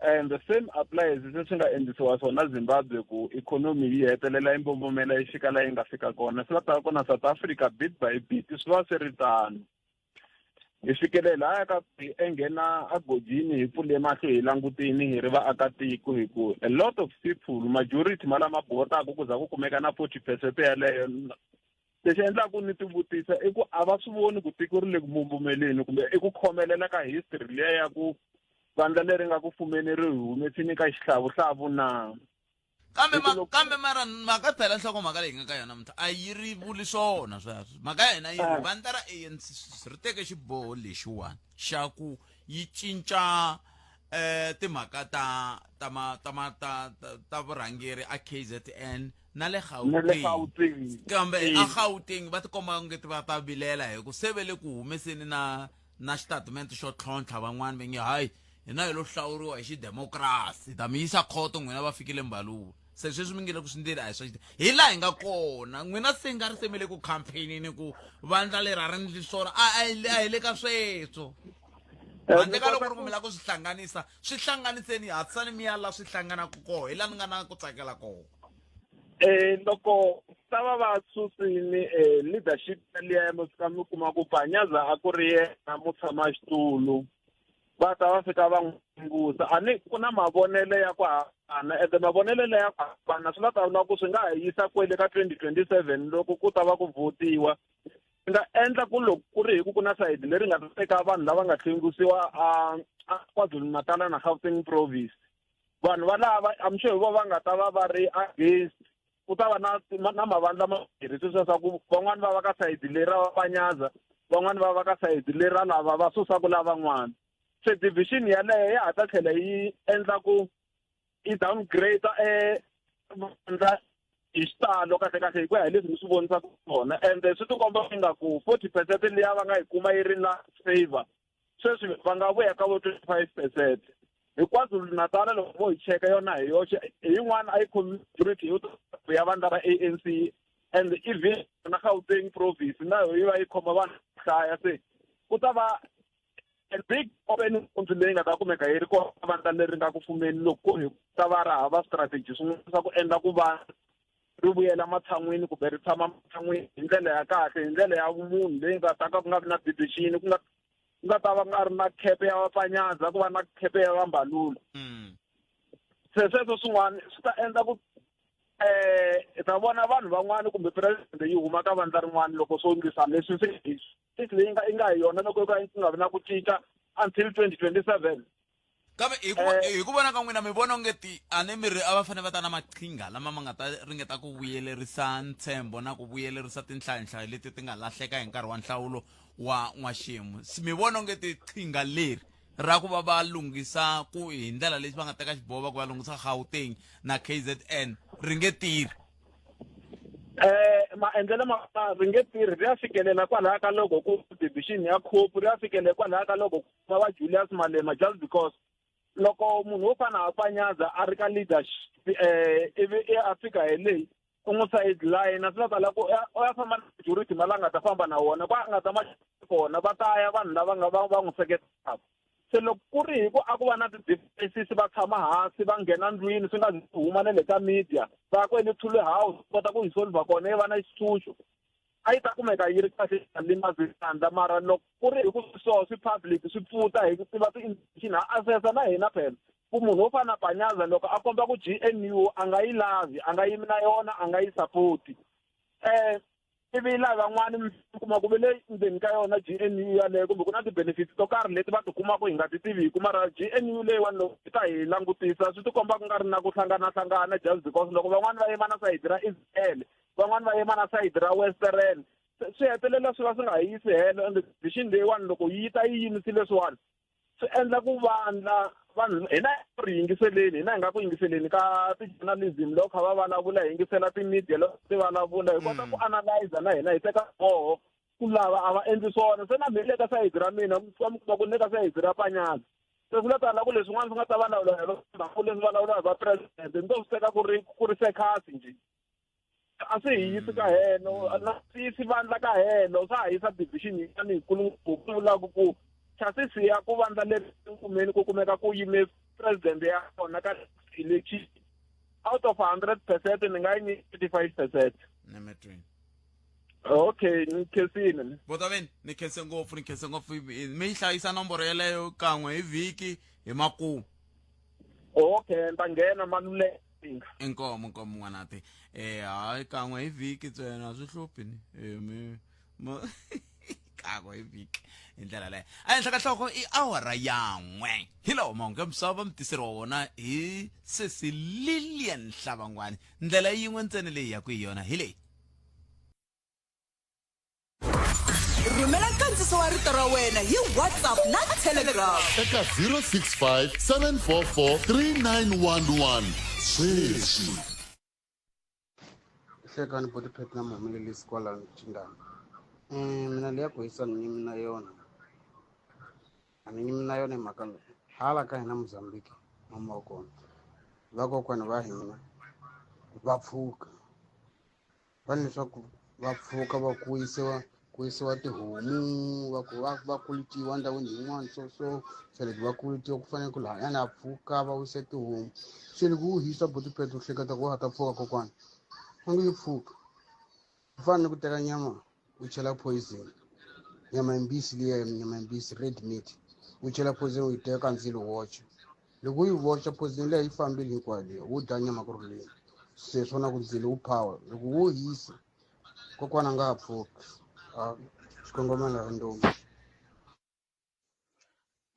and the same applies leswi nga endlisiwa swona Zimbabwe ku ikhonomi yi hetelela yi mbombomela yi fika la yi nga fika kona swi la ta kona South Africa bit by bit swi va swi ri tano hi fikele lahaya ka hi enghena agojini hi pfule mahlo hi langutini hi ri vaakatiko hi ku a lot of people majority ma lama botaka ku za ku kumeka na 40 percent yaleyo Lexi endlaka ni tivutisa i ku a va swi voni ku tiko ri le ku mbombomeleni kumbe i ku khomelela ka history liya ya ku vandla leri nga ku fumeni ri hi humesini ka xihlawuhlawu na? Kambe ma, kambe mara mhaka phela nhlokomhaka leyi nga ka yona namuntlha a yi ri vuli swona sweswo. Mhaka ya hina yi ri vandla ra ANC ri teke xiboho lexiwani xa ku yi cinca eh timhaka ta ta ma ta ma ta ta vurhangeri a KZN na le Gauteng kambe a Gauteng va tikomba nge va ta vilela hi ku se ve le ku humeseni na na xitatimende xo tlhontlha van'wani va nge hayi hina hi lo hlawuriwa hi xidemokirasi ta mi yisa khoto n'wina va fikile mbaluwa se sweswi mi nge le ku swi ndleni a hi swa hi laha hi nga kona n'wina se nga ri se mi le ku campaignini ku vandla leri a ri ndli swona a a hi le ka sweswo handle ka loko ri ku mi lava ku swi hlanganisa swi hlanganiseni hatlisani mi ya la swi hlanganaka koho hi laha ni nga na ku tsakela koho eh loko ta va va susini eh leadership liya mi fika mi kuma ku Panyaza a ku ri yena mutshama xitulu va ta va fika va n'wi langusa a ni ku na mavonelo ya ku hambana ende mavonelo ya ku hambana swi la ta vula ku swi nga ha yisa kwele ka 2027 loko ku ta va ku votiwa swi nga endla ku loko ku ri hi ku ku na sayiti leri nga ta teka vanhu lava nga hlengisiwa a a KwaZulu-Natal na Gauteng province vanhu va lava I'm sure hi vo va nga ta va va ri against ku ta va na na mavandla mambirhi sweswiya swa ku van'wani va va ka sayiti leri ra vanyaza van'wani va va ka sayiti leri ra lava va susaku lavan'wana se division yaleyo ya ha ta tlhela yi endla ku yi downgrade vandla hi xitalo kahle kahle hi ku ya hi leswi ni swi vonisaka swona ende swi tikomba ingaku 40 percent liya va nga yi kuma yi ri na favor sweswi va nga vuya ka vo 25 percent hi KwaZulu-Natal loko vo hi cheka yona hi yoxe hi yin'wana a yi khomi majority yo ya vandla ra ANC and even na Gauteng province na yo yi va yi khoma vanhu hlaya se ku ta va a big open nkunzi leyi nga ta kumeka yi ri kona vandla leri nga ku fumeni loko hi ta va ra hava strategy swin'wana swa ku endla ku va ri vuyela matshan'wini kumbe ri tshama matshan'wini hi ndlela ya kahle hi ndlela ya vumunhu leyi nga ta ka ku nga vi na division ku nga Ku nga ta va ku nga ri na khepe ya vapanyaza ku va na khepe ya vambalula. Se sweswo swin'wana swi ta endla ku hi ta vona vanhu van'wana kumbe president yi huma ka vandla rin'wana loko swo ndlisa leswi swi leyi nga yi nga hi yona loko yo ka ku nga vi na ku cinca until 2027. Kambe hi ku hi ku vona ka n'wina mi vona onge ti a ni mi ri a va fanele va ta na maqhinga lama ma nga ta ringeta ku vuyelerisa ntshembo na ku vuyelerisa tinhlayonhlayo leti ti nga lahleka hi nkarhi wa nhlawulo wa n'waxemu. Mi vona onge tiqhinga leri ra ku va va lunghisa ku hi ndlela leyi va nga teka xiboho va ku va lunghisa Gauteng na KZN ri nge tirhi? Maendlelo ma ri nge tirhi ri ya fikelela kwalaya ka loko ku division ya cope ri ya fikelela kwalaya ka loko va va Julius Malema just because loko munhu wo fana na Panyaza a ri ka leadership ivi a fika hi leyi u n'wi sideline swi ta tala ku u ya famba na majority ma la nga ta famba na wona kwa a nga ta ma kona va ta ya vanhu lava nga va va n'wi seketelaka. Se loko ku ri hi ku a ku va na ti-differences va tshama hansi va nghena ndlwini swi nga zi huma na le ka media va ya kwele Thule House kota ku yi solver kona yi va na xitshunxo a yi ta kumeka yi ri kahle yi nga limazi vandla. Mara loko ku ri hi ku so swi public swi pfuta hi ku tiva ti-intention ha assessa na hina phela ku munhu wo fana na Panyaza loko a komba ku G_N_U a nga yi lavi a nga yimi na yona a nga yi support ivi laha van'wani mi kuma ku ve le ndzeni ka yona G_N_U yaleyo kumbe ku na ti-benefits to karhi leti va ti kumaka hi nga ti tiviki mara G_N_U leyiwani loko hi ta hi langutisa swi tikomba ku nga ri na ku hlanganahlangana just because loko van'wani va yima na sayiti ra Israel van'wani va yima na sayiti ra Western swi hetelela swi va swi nga hi yisi helo and decision leyiwani loko yi ta yi yimisile leswiwani swi endla ku vandla vanhu hina ri yingiseleni hina hi nga ku yingiseleni ka ti-journalism loko kha va vulavula hi yingisela ti-media loko ti vulavula hi kota ku analyza na hina hi teka xiboho ku lava a va endli swona. Se na mina le ka sayiti ra mina mi kuma ku ni le ka sayiti ra Panyaza se swi nga tala ku leswin'wana swi nga ta vulavula hi va leswi vulavula hi va president ni to swi teka ku ri ku ri circus njhe. A swi hi yisi ka helo na swi yisi vandla ka helo swa ha yisa division yin'wana yikulu ngopfu ku vulaka ku chances ya ku vandla leri kumeni ku kumeka ku yime president ya kona ka election out of 100% ni nga yi nyika 35%. Nemetweni. Okay, ni khensile. Botaveni, ni khense ngopfu, ni khense ngopfu. Mi yi hlayisa nomboro yeleyo kan'we hi vhiki hi makumu. Okay, ni ta nghena Maluleke. Inkomo, inkomo n'wanati. Hayi kan'we hi vhiki ntsena a swi hluphi ni. Mi kan'we hi vhiki hi ndlela leyo. Ehenhla ka nhloko i awara ya n'we. Hi lawa mahungu ya misava mi tiseriwa wona hi sesi Lilian Hlavangwani. Ndlela yin'we ntsena leyi ya ku hi yona hi leyi. Rhumela nkandziso wa rito ra wena hi WhatsApp na Telegram. Eka 065 744 3911 sweswi. Hlekani boti Phet na muhumelerisi kwalano Tshindana. Mina leya ku hisa ni nyimi na yona. A ni nyimi na yona hi mhaka leyi. Hala ka hina Mozambique mama wa kona vakokwana va hina va pfuka va leswaku va pfuka va ku yisiwa ku yisiwa tihomu va ku va va kulutiwa endhawini yin'wana so so se loko va kulutiwa ku fanele ku lahayani a pfuka va wisa tihomu se loko u hisa botipete u hleketa ku wa ha ta pfuka kokwana a nge yi pfuka ku fana ni ku teka nyama u chela poison nyama yimbisi liya nyama yimbisi red meat u chela poison u yi teka ndzilo woxa loko u yi voxa poison leyi yi fambile hinkwayo leyi wo dya nyama ku ri leyi se swona ku ndzilo wu power loko wo hisa kokwana a nga ha pfuki a xikongomelo hi ndomu.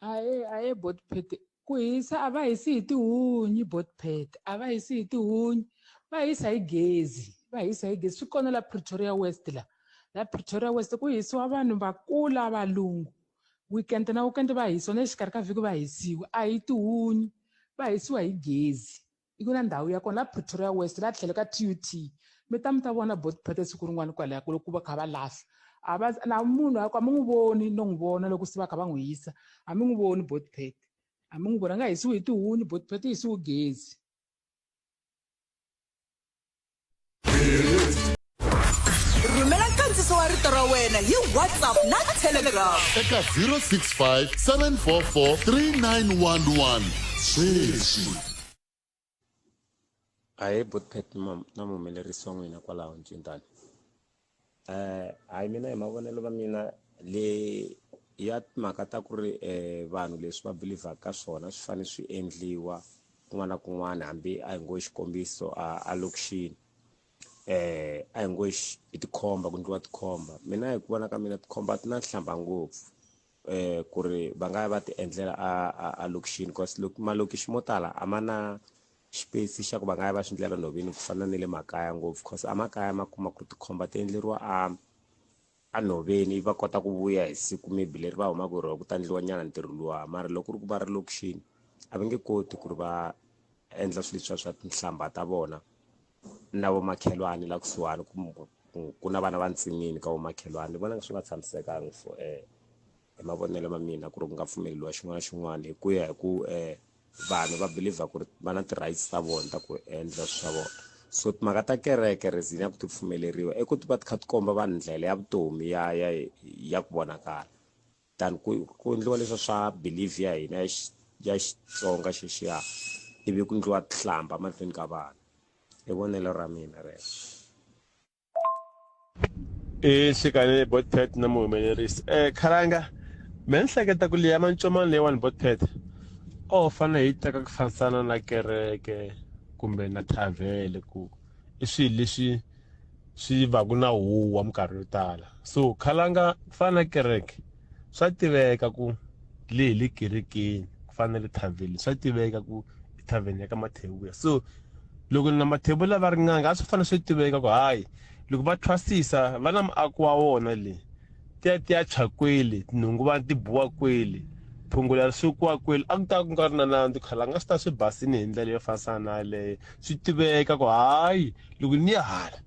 Aye aye botpet ku hisa a va hisi hi tihunyi botpet a va hisi hi tihunyi va hisa hi gezi va hisa hi gezi swi kona la Pretoria West la la Pretoria West ku hisiwa vanhu vakula valungu weekend na weekend va hisiwa na le xikarhi ka vhiki va hisiwa a hi tihunyi va hisiwa hi gezi i ku na ndhawu ya kona la Pretoria West la tlhelo ka T_U_T mi ta mi ta vona botpete siku rin'wana kwalaya ku loko va kha va lahla a va na munhu a ku a mi n'wi voni no n'wi vona loko se va kha va n'wi hisa a mi n'wi voni botpete a mi n'wi voni a nga hisiwi hi tihunyi botpete yi hisiwi gezi. Rhumela nkandziso wa rito ra wena hi WhatsApp na Telegram. Eka 065 744 3911 sweswi. Ahee botpet na muhumelerisi wa n'wina kwalaho Ncindani. Hayi mina hi mavonelo ma mina le Ya timhaka ta ku ri vanhu leswi va believer-ka ka swona swi fanele swi endliwa kun'wana na kun'wana hambi a hi ngo xikombiso a a lokixini a hi ngo i tikhomba ku endliwa tikhomba mina hi ku vona ka mina tikhomba ti na nhlamba ngopfu ku ri va nga ya va ti endlela a a a lokixini cause malokixi mo tala a ma na xipesi xa ku va nga ya va swi ndlela nhoveni ku fana na le makaya ngopfu cause a makaya ma kuma ku ri tikhomba ti endleriwa a enhoveni va kota ku vuya hi siku maybe leri va humaka hi rona ku ta endliwa nyana ntirho luwa mara loko ku ri ku va ri lokixini a va nge koti ku ri va endla swilo leswiya swa tinhlamba ta vona na vomakhelwani la kusuhani kumbe ku na vana va ntsinini ka vomakhelwani ni vona swi nga tshamisekanga for hi mavonelo ma mina ku ri ku nga pfumeleriwa xin'wana na xin'wana hi ku ya hi ku vanhu va believer ku ri va na ti-rights ta vona ta ku endla swa vona so timhaka ta kereke reason ya ku ti pfumeleriwa i ku ti va ti kha ti komba vanhu ndlela ya vutomi ya ya ya ku vonakala than ku ku endliwa leswa swa belief ya hina ya ya Xitsonga xexiya ivi ku endliwa tihlamba mahlweni ka vanhu i vonelo ra mina rero. I nhlikani botpet na muhumelerisi khalanga me ni hleketa ku liya mancomani leyiwani botpet o fanele hi teka ku fambisana na kereke kumbe na thavhele ku i swilo leswi swi va ku na huwa minkarhi yo tala so khalanga ku fana na kereke swa tiveka ku le hi le kerekeni ku fana na le thavheni swa tiveka ku i thavheni ya ka mathebula so loko na mathebula va ri n'anga a swi fanele swi tiveka ku hayi loko va thwasisa va na muako wa wona le ti ya ti ya tshwa kwele tinhungu va ti buwa kwele phungula ri swekiwa kwele a ku ta ku nga ri na nandzu khalanga swi ta swi basini hi ndlela yo fasana na yaleyo swi tiveka ku hayi loko ni ya hala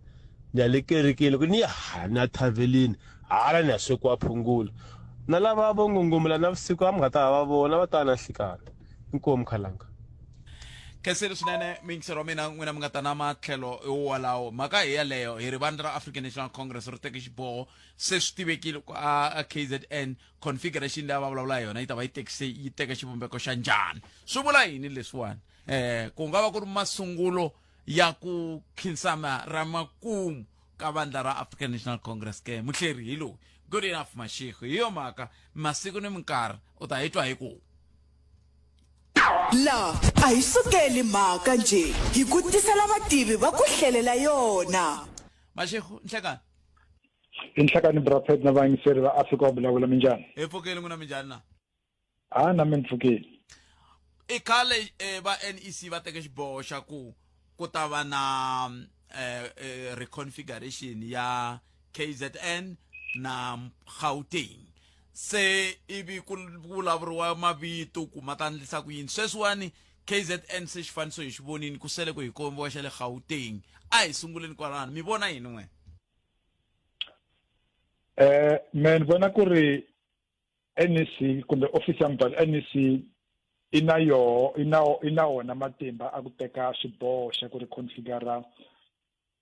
ni ya le kerekeni loko ni ya hala ni ya thavheleni hala ni ya swekiwa phungula na lava vo ngungumula navusiku a mi nga ta va vona va ta na nhlikani inkomu khalanga khensile swinene miyingiseri wa mina n'wina mi nga ta na matlhelo walawo mhaka hi yaleyo hi ri vandla ra African National Congress ri teke xiboho se swi tivekile ku a KZN configuration leyi va vulavula hi yona yi ta va yi tekise yi teka xivumbeko xa njhani swi vula yini leswiwani eh ku nga va ku ri masungulo ya ku khinsama ra makumu ka vandla ra African National Congress ke muhleri hi loyi good enough mashiko hi yo mhaka masiku ni minkarhi u ta hi twa hi ku La a hi sukeli mhaka njhe hi ku tisela vativi va ku hlelela yona. Mashego nhlekani. I nhlekani bra Pat na vayingiseri va Afrika wa vulavula minjhani? Hi pfukile n'wina minjhani na? Ha na mi ni pfukile. I khale eh, va NEC va teke xiboho xa ku ku ta va na eh, eh, reconfiguration ya KZN na Gauteng se ivi ku vulavuriwa mavito ku ma ta endlisa ku yini sweswiwani KZN se xifaniso hi xi vonini ku sele ku hi kombiwa xa le Gauteng a hi sunguleni kwalano mi vona yini n'we eh me ni vona ku ri NEC kumbe office ya mubhalo NEC i na yoho i na i na wona matimba a ku teka xiboho xa ku reconfigura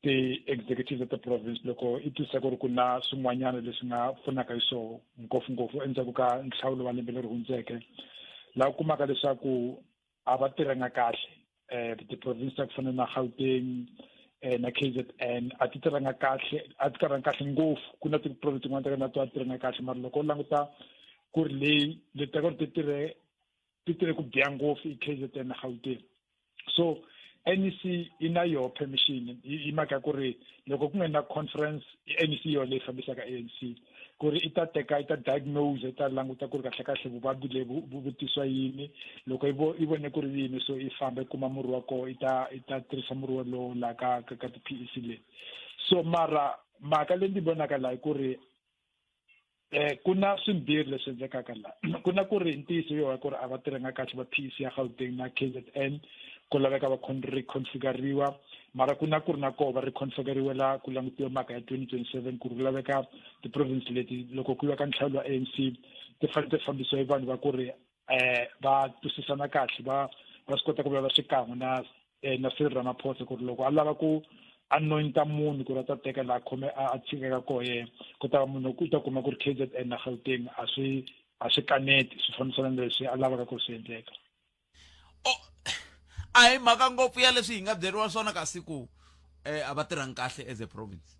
ti-executive ta ti-province loko i twisisa ku ri ku na swin'wanyana leswi nga pfunaka hi swoho ngopfungopfu endzhaku ka nhlawulo wa lembe leri hundzeke laha u kumaka leswaku a va tirhanga kahle um ti-province ta ku fana na Gauteng um na K_Z_N a ti tirhanga kahle a ti tirhanga kahle ngopfu ku na ti-province tin'wana ta na to a ti tirhanga kahle mara loko u languta ku ri leyi leti ta ku ri ti tirhe ti tirhe ku biha ngopfu i K_Z_N na Gauteng so NEC yi na yoho permission hi mhaka ya ku ri loko ku nga na conference i NEC yona leyi fambisaka ANC ku ri i ta teka i ta diagnose i ta languta ku ri kahle kahle vuvabyi lebyi vu vutisiwa yini loko i vo i vone ku ri yini so i famba i kuma murhi wa kona i ta i ta tirhisa murhi wolowo laha ka ka ka ti-P_E_C leti so mara mhaka leyi ndzi vonaka laha i ku ri eh ku na swimbirhi leswi endlekaka la ku na ku ri ntiyiso yo ku ri a va tirhanga kahle va PEC ya Gauteng na KZN ku laveka va reconfiguriwa mara ku na ku ri na koho va reconfiguriwela ku langutiwa mhaka ya 2027 ku ri ku laveka ti-province leti loko ku yiwa ka nhlawulo wa ANC ti fanele ti fambisiwa hi vanhu va ku ri eh va twisisana kahle va va swi kota ku vulavula xikan'we na eh, na Cyril Ramaphosa ku ri loko a lava ku anointa munhu ku ri a ta teka laha khome a tshikaka koho yena ku ta va munhu u ta kuma ku ri KZN na Gauteng a swi a swi kaneti swi fambisana na leswi a lavaka ku ri swi endleka oh, a hi mhaka ngopfu ya leswi hi nga byeriwa swona kasi ku eh, a va tirhangi kahle as a province.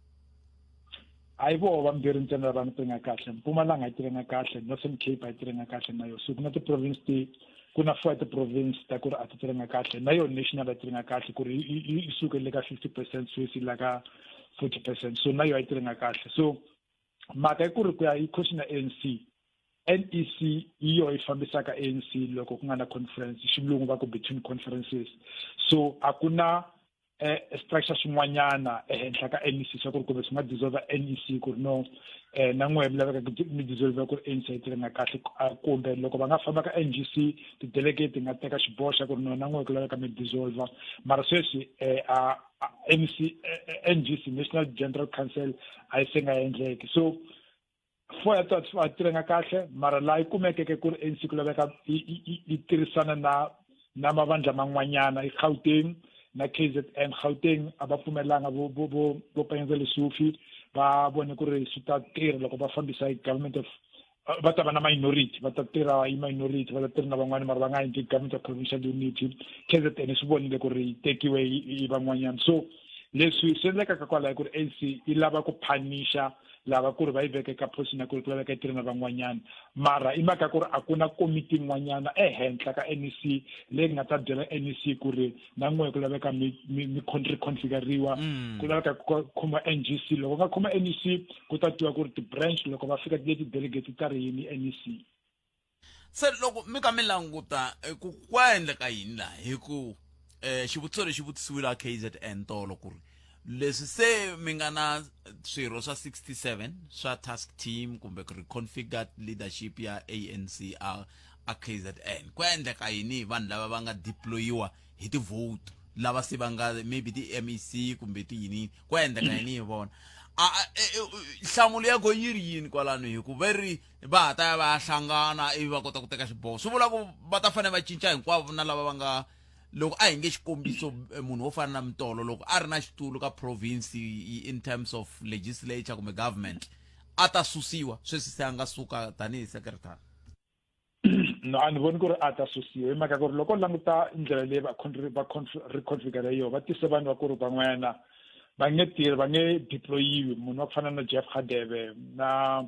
A hi voho vambirhi ntsena lava nga tirhanga kahle. Mpumalanga a yi tirhanga kahle, Northern Cape a yi tirhanga kahle na yona. So ku na ti-province ti ku na four ti-province ta ku ri a ti tirhanga kahle na yona national a yi tirhanga kahle ku ri yi suke le ka 50% sweswi la ka 40%, so na yona a yi tirhanga kahle. So mhaka i ku ri ku ya yi question ya ANC, NEC yi yo yi fambisaka ANC loko ku nga na conference, xilungu va ku between conferences. So a ku na eh, structure xin'wanyana ehenhla ka NEC swa ku ri kumbe swi nga dissolve NEC ku ri no na n'wehe mi laveka mi dissolve ku ri ANC yi tirhanga kahle, kumbe loko va nga famba ka NGC ti-delegate ti nga teka xiboho xa ku ri no na n'wehe ku laveka mi dissolve. Mara sweswi a NEC, NGC, National General Council, a yi se nga endleki. So four ya tona a tirhanga kahle, mara laha yi kumekeke ku ri ANC ku laveka yi tirhisana na mavandla man'wanyana i Gauteng na KZN. Gauteng a va pfumelanga vo vo vo vo Panyaza Lesufi, va vone ku ri swi ta tirha loko va fambisa hi government of va ta va na minority, va ta tirha hi minority, va ta tirha na van'wana, mara va nga endli government of provincial unity. KZN swi vonile ku ri yi tekiwe hi van'wanyana. So leswi swi endlekaka kwalaho ku ri ANC yi lava ku phanisha lava ku ri va yi veke ka position ya ku ri ku laveka yi tirha na van'wanyana, mara i mhaka ku ri a ku na komiti yin'wanyana ehenhla ka NEC leyi nga ta byela NEC ku ri na n'we ku laveka mi mi mi reconfiguriwa, ku laveka ku khoma NGC. Loko nga khoma NEC ku ta twiwa ku ri ti-branch loko va fika leti delegate ta ri yini NEC. Se loko mi ka mi languta eh, ku kwa endleka yini laha, hi ku xivutiso lexi vutisiwile a KZN tolo ku ri leswi se mi nga na swirho swa 67 swa task team kumbe ku reconfigured leadership ya ANC a KZN, ku endleka yini hi vanhu lava va nga deployiwa hi ti-vote lava se va nga maybe ti-MEC kumbe ti yini, ku endleka yini hi vona? Nhlamulo ya ko yi ri yini kwalano? Hi ku ve ri va ha ta ya va ya hlangana ivi va kota ku teka xiboho, swi vula ku va ta fanele va cinca hinkwavo na lava va nga loko a hi nge xikombiso munhu wo fana na Mtolo loko a ri na xitulu ka province in terms of legislature kumbe government a ta susiwa, sweswi se a nga suka tanihi secretary? No, a ni voni ku ri a ta susiwa, hi mhaka ku ri loko u languta ndlela leyi va va reconfigure yo va tise vanhu va ku ri van'wana va nge tirhi, va nge deployiwi, munhu wa ku fana na Jeff Hadebe na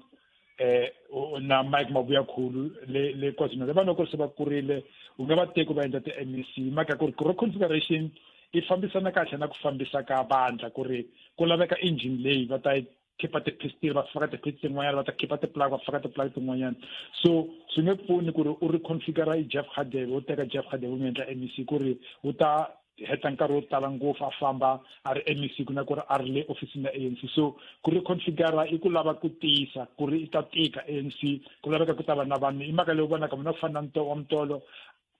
na Mike Mabuyakhulu le le KwaZulu, vanhu va ku ri se va kurile, u nge va teki va endla ti-MEC, hi mhaka ku ri reconfiguration yi fambisana kahle na ku fambisa ka vandla, ku ri ku laveka engine leyi va ta yi khipa ti-pistil va faka ti-pistil tin'wanyana, va ta khipa ti-plug va faka ti-plug tin'wanyana. So swi nge pfuni ku ri u reconfigure i Jeff Hadebe, u teka Jeff Hadebe u n'wi endla MEC, ku ri u ta heta nkarhi wo tala ngopfu a famba a ri MEC ku na ku ri a ri le ofisini ya ANC. So ku reconfigure i ku lava ku tiyisa ku ri i ta tika ANC, ku laveka ku ta va na vanhu. I mhaka leyi u vonaka munhu wa ku fana na wa Mtolo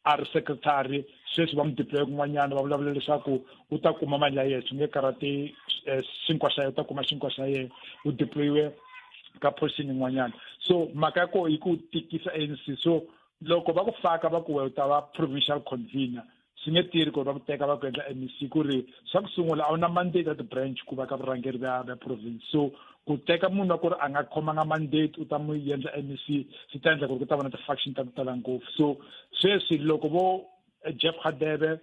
a ri secretary, sweswi va n'wi deploye kun'wanyana, va vulavula leswaku u ta kuma mali ya yena, swi nge karhati xinkwa xa yena, u ta kuma xinkwa xa yena, u deployiwe ka position yin'wanyana. So mhaka ya koho yi ku tikisa ANC. So loko va ku faka va ku we u ta va provincial convener, swi nge tirhi ku ri va ku teka va ku endla MEC, ku ri swa ku sungula a wu na mandate ya ti-branch ku va ka vurhangeri bya province. So ku teka munhu wa ku ri a nga khomanga mandate u ta n'wi endla MEC, swi ta endla ku ri ku ta va na ti-faction ta ku tala ngopfu. So sweswi loko vo Jeff Hadebe,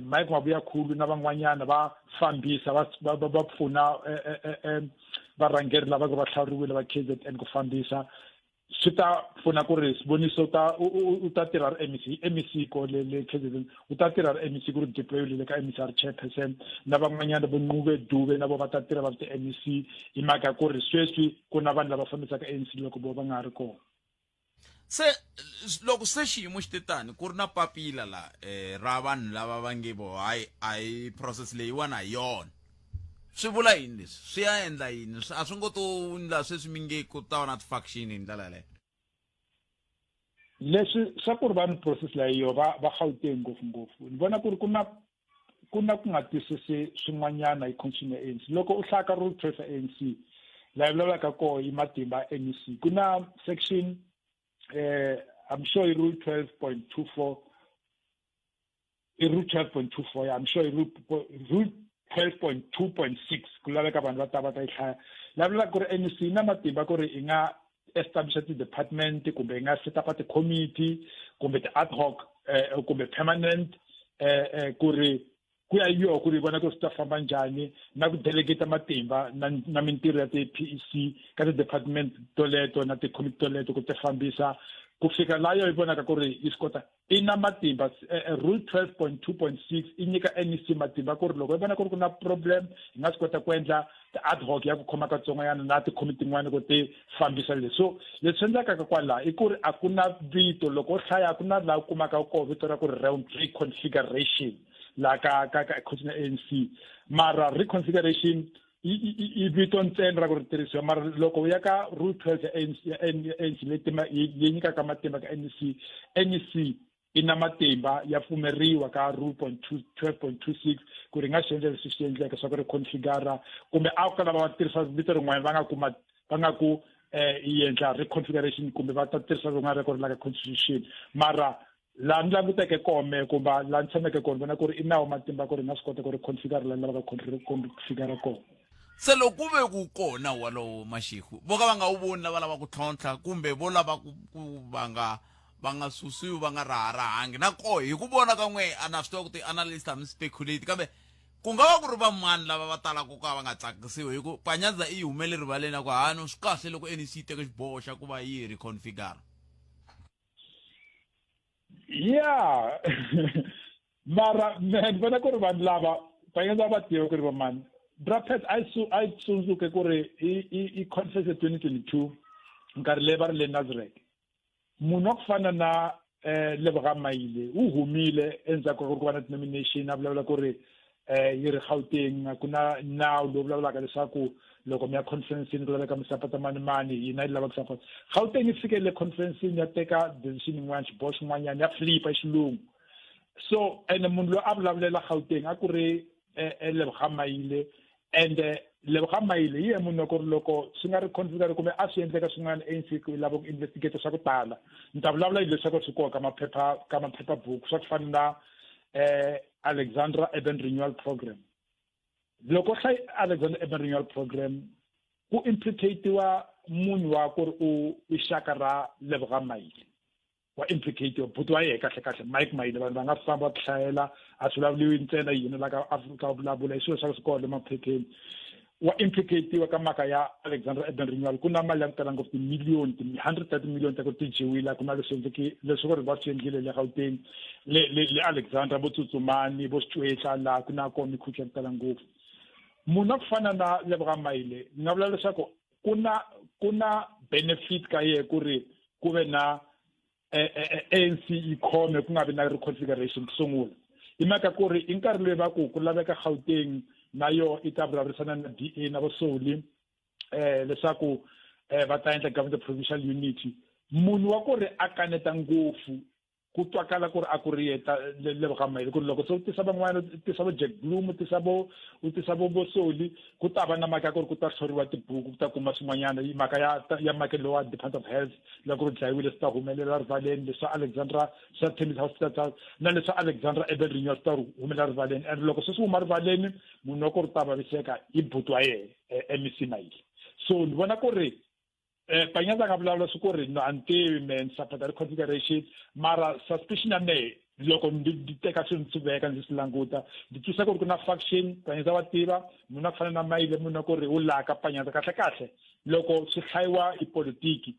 Mike Mabuyakhulu na van'wanyana va fambisa va va pfuna varhangeri lava va hlawuriwile va KZN ku fambisa, swi ta pfuna ku ri Siboniso ta u ta tirha ri MEC, MEC ko le le KZN, u ta tirha ri MEC ku ri deploy le ka MEC a ri chairperson, na van'wanyana vo Nqube Dube na vo va ta tirha va ri ti-MEC, hi mhaka ku ri sweswi ku na vanhu lava fambisaka ANC loko vo va nga ha ri kona. Se loko se xiyimo xi te tani, ku ri na papila la ra vanhu lava va nge vo hayi a hi process leyiwani a hi yona, swi vula yini leswi? Swi ya endla yini? A swi ngo to ndla sweswi mi nge ku ta va na ti-faction hi ndlela yaleyo? Leswi swa ku ri va ni process leyo va Gauteng ngopfungopfu, ni vona ku ri ku na ku nga twisisi swin'wanyana hi constitution ya ANC. Loko u hlaya ka rule 12 ya ANC laha yi vulavulaka koho hi matimba ya MEC, ku na section I'm sure i rule 12.24, i rule 12.24, yeah, I'm sure i rule 12.2.6, ku laveka vanhu va ta va ta yi hlaya, la vulaka ku ri MEC yi na matimba ku ri yi nga establisha ti-department kumbe yi nga set up ti-committee kumbe ti-ad hoc kumbe permanent ku ri Ku ya hi yoho ku ri yi vona ku ri swi ta famba njhani na ku delegate matimba na na mintirho ya ti-PEC ka ti-department toleto na ti-committee toleto ku ti fambisa ku fika laha yo yi vonaka ku ri yi swi kota i na matimba. Rule 12.2.6 i nyika NEC matimba ku ri loko yi vona ku ri ku na problem yi nga swi kota ku endla ti-ad hoc ya ku khoma katsongonyana na tikhomiti tin'wana ku ti fambisa leswi. So leswi endlekaka kwalaha i ku ri a ku na vito, loko u hlaya a ku na laha u kumaka koho vito ra ku ri reconfiguration laha ka ka ka constitution ya ANC, mara reconfiguration i vito ntsena ra ku ri tirhisiwa. Mara loko u ya ka rule 12 ya ANC, ya ANC leyi leyi nyikaka matimba ka NEC, NEC i na matimba ya pfumeriwa ka rule point two 12.26 ku ri nga swi endla leswi swi endleke swa ku ri configura, kumbe a ku lava va tirhisa vito rin'wana va nga kuma va nga ku yi endla reconfiguration, kumbe va ta tirhisa rin'wana ra ku ri la ka constitution. Mara laha ni languteke kome kumbe laha ni tshameke kona, vona ku ri i nawu matimba ku ri nga swi kota ku ri configure laha ni lavaka configure kona. Se loko ku ve ku kona walowo Mashiku vo ka va nga wu voni lava lava ku tlhontlha kumbe vo lava ku va nga susiwi, va nga raharahangi na koho, hi ku vona ka n'we, a na swi tiva ku ti-analyst a mi speculate, kambe ku nga va ku ri vamani lava va talaka ku ka va nga tsakisiwi hi ku Panyaza i yi humele rivaleni a ku hano swi kahle loko NEC yi teka xiboho xa ku va yi reconfigure? Ya, mara me ni vona ku ri vanhu lava Panyaza va tiva ku ri vamani. Brapet a yi a yi tsundzuke ku ri i conference ya 2022, nkarhi leyi va ri le Nasrec, munhu wa ku fana na Lebogang Maile u humile endzhaku ka ku va na denomination a vulavula ku ri yi ri Gauteng ku na nawu lowu vulavulaka leswaku loko mi ya conferenceni ku laveka mi sapota mani mani, hina yi lava ku sapota Gauteng. Yi fike le conferenceni ya teka decision yin'wana, xiboho xin'wanyana, ya flipa i xilungu. So ene munhu loyi a vulavulela Gauteng a ku ri Lebogang Maile, and Lebogang Maile hi ye munhu wa ku ri loko swi nga ri configure kumbe a swi endleka swin'wana, ANC ku lava ku investigate swa ku tala. Ni ta vulavula hi leswaku swi koho ka maphepha buku swa ku fana na Alexandra Urban Renewal Program. Loko hlay Alexandra Urban Renewal Program, ku implicatiwa munhu wa ku ri u i xaka ra Lebogang Maile, wa implicatiwa buti wa yehe kahle kahle, Mike Maile. Vanhu va nga famba va tihlayela, a swi vulavuriwi ntsena yini la ka Afrika, vulavula hi swilo swa swi kona le maphepheni. Wa implicatiwa ka mhaka ya Alexandra Urban Renewal, ku na mali ya ku tala ngopfu, timiliyoni, ti-hundred ta timiliyoni ta ku ti dyiwile. Ku na leswi endleke, leswi ku ri va swi endlile le Gauteng, le Alexandra, vo Tsutsumani, vo Swicwetla, laha ku na kona mikhuhlu ya ku tala ngopfu. Munhu wa ku fana na Lebogang Maile, ni nga vula leswaku ku na benefit ka yehe ku ri ku ve na ANC yi khome, ku nga vi na reconfiguration. Ku sungula hi mhaka ku ri i nkarhi loyi va ku ku laveka Gauteng na yo i ta vulavurisana na DA na Vosoli leswaku va ta endla government provincial unity. Munhu wa ku ri a kaneta ngopfu, ku twakala ku ri a ku ri yeta Lebogang Maile, ku ri loko se u tisa van'wana, u tisa vo Jack Bloom, u tisa vo Vosoli, ku ta va na mhaka ya ku ri ku ta hloriwa tibuku, ku ta kuma swin'wanyana. Hi mhaka ya mhaka lowa Department of Health, loko ri dlayiwile swi ta humelela rivaleni, leswa Alexandra swa Tembisa Hospital na leswa Alexandra Urban Renewal swi ta humelela rivaleni. And loko se swi huma rivaleni, munhu wa ku ri ta vaviseka i buti wa yehe, MEC Maile. So ni vona ku ri Panyaza nga vulavula swi ku ri no, a ni tivi me ni support reconfiguration, mara suspicion ya mehe, loko ndzi teka swilo ndzi swi veka, ndzi swi languta, ndzi twisa ku ri ku na faction. Panyaza wa tiva munhu a ku fana na Maile, munhu wa ku ri u laka Panyaza kahle kahle. Loko swi hlayiwa hi politiki,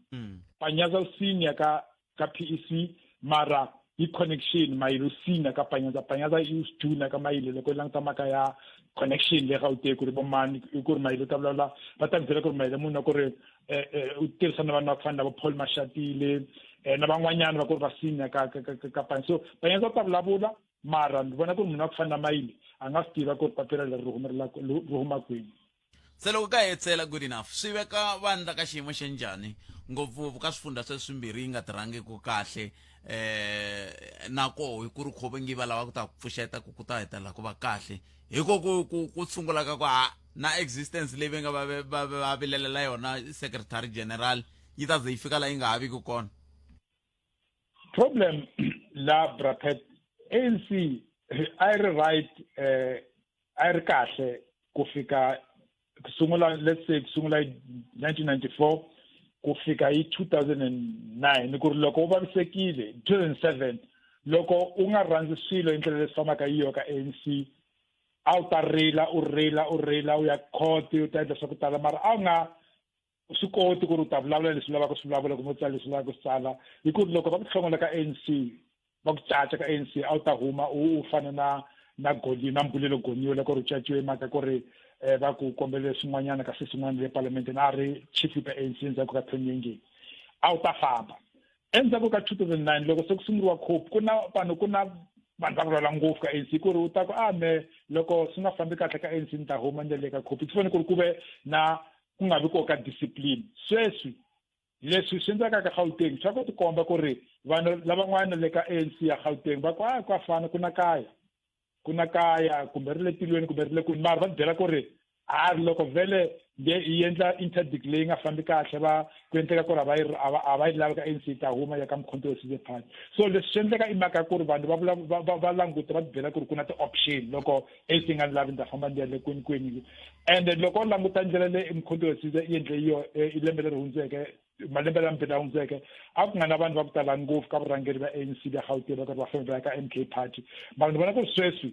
Panyaza u senior ka PEC, mara hi connection Maile u senior ka Panyaza, Panyaza i junior ka Maile. Loko i languta mhaka ya connection le Gauteng ku ri vo mani, i ku ri Maile u ta vulavula, va ta byela ku ri Maile munhu wa ku ri u tirhisana na vanhu va ku fana na vo Paul Mashatile na van'wanyana va ku ri va senior ka Panyaza. So Panyaza u ta vulavula, mara ni vona ku ri munhu wa ku fana na Maile a nga swi tiva ku ri papila leri ri huma kwini. Se loko ka hetsela, good enough, swi veka vandla ka xiyimo xa njhani, ngopfungopfu ka swifundha sweswimbirhi yi nga tirhangiki kahle, na koho hi ku ri kho ngi va lava ku ta pfuxeta ku ta hetelela ku va kahle, hi ko ku sungula ka ku ha na existence leyi va nga va vilelela yona secretary general yi ta ze yi fika la yi nga ha viki kona? Problem la, Brapet, ANC a yi ri right, a yi ri kahle ku fika ku sungula, let's say ku sungula hi 1994 ku fika hi 2009, ku ri loko u vavisekile 2007, loko u nga rhandzi swilo hi ndlela leswi fambaka hi yo ka ANC. A wu ta rila u rila u rila u ya court u ta endla swa ku tala mara a wu nga swi koti ku ri u ta vulavula leswi lavaka swi vulavula kumbe u tsala leswi lavaka swi tsala hi ku ri loko va ku hlongola ka ANC va ku caca ka ANC a wu ta huma u fana na na goli na mbulelo goniwe loko ri caciwe mhaka ku ri eh, va ku kombele swin'wanyana kasi swin'wana le palamenteni a ri chief whip ya ANC endzhaku ka Tony Yengeni a wu ta famba endzhaku ka 2009 loko se ku sunguriwa cope ku na vanhu ku na vanhu va ku lwela ngopfu ka ANC ku ri u ta ku a ah, me loko swi nga fambi kahle ka ANC ni ta huma ni le ka cope swi fanele ku ri ku ve na ku nga vi ko ka discipline sweswi leswi swi endlekaka Gauteng swa ku tikomba ku ri vanhu lavan'wana le ka ANC ya Gauteng va ku a ah, ka fana ku na kaya ku na kaya kumbe ri le tilweni kumbe ri le kwini mara va byela ku ri a loko vhele yi endla interdict leyi nga fambi kahle va ku endleka ku ri a va yi a va yi lavi ka ANC ta huma ya ka Mkhonto we Sizwe Party so leswi swi endleka i mhaka ya ku ri vanhu va vula va va languta va tibyela ku ri ku na ti-option loko ANC yi nga ni lavi ni ta famba ni ya le kwini kwini ende loko u languta ndlela leyi Mkhonto we Sizwe yi endle yo eh, lembe leri hundzeke malembe lama la hundzeke a ku nga na vanhu va ku tala ngopfu ka vurhangeri va ANC bya Gauteng va karhi va famba va ya ka MK Party mara ni vona ku ri sweswi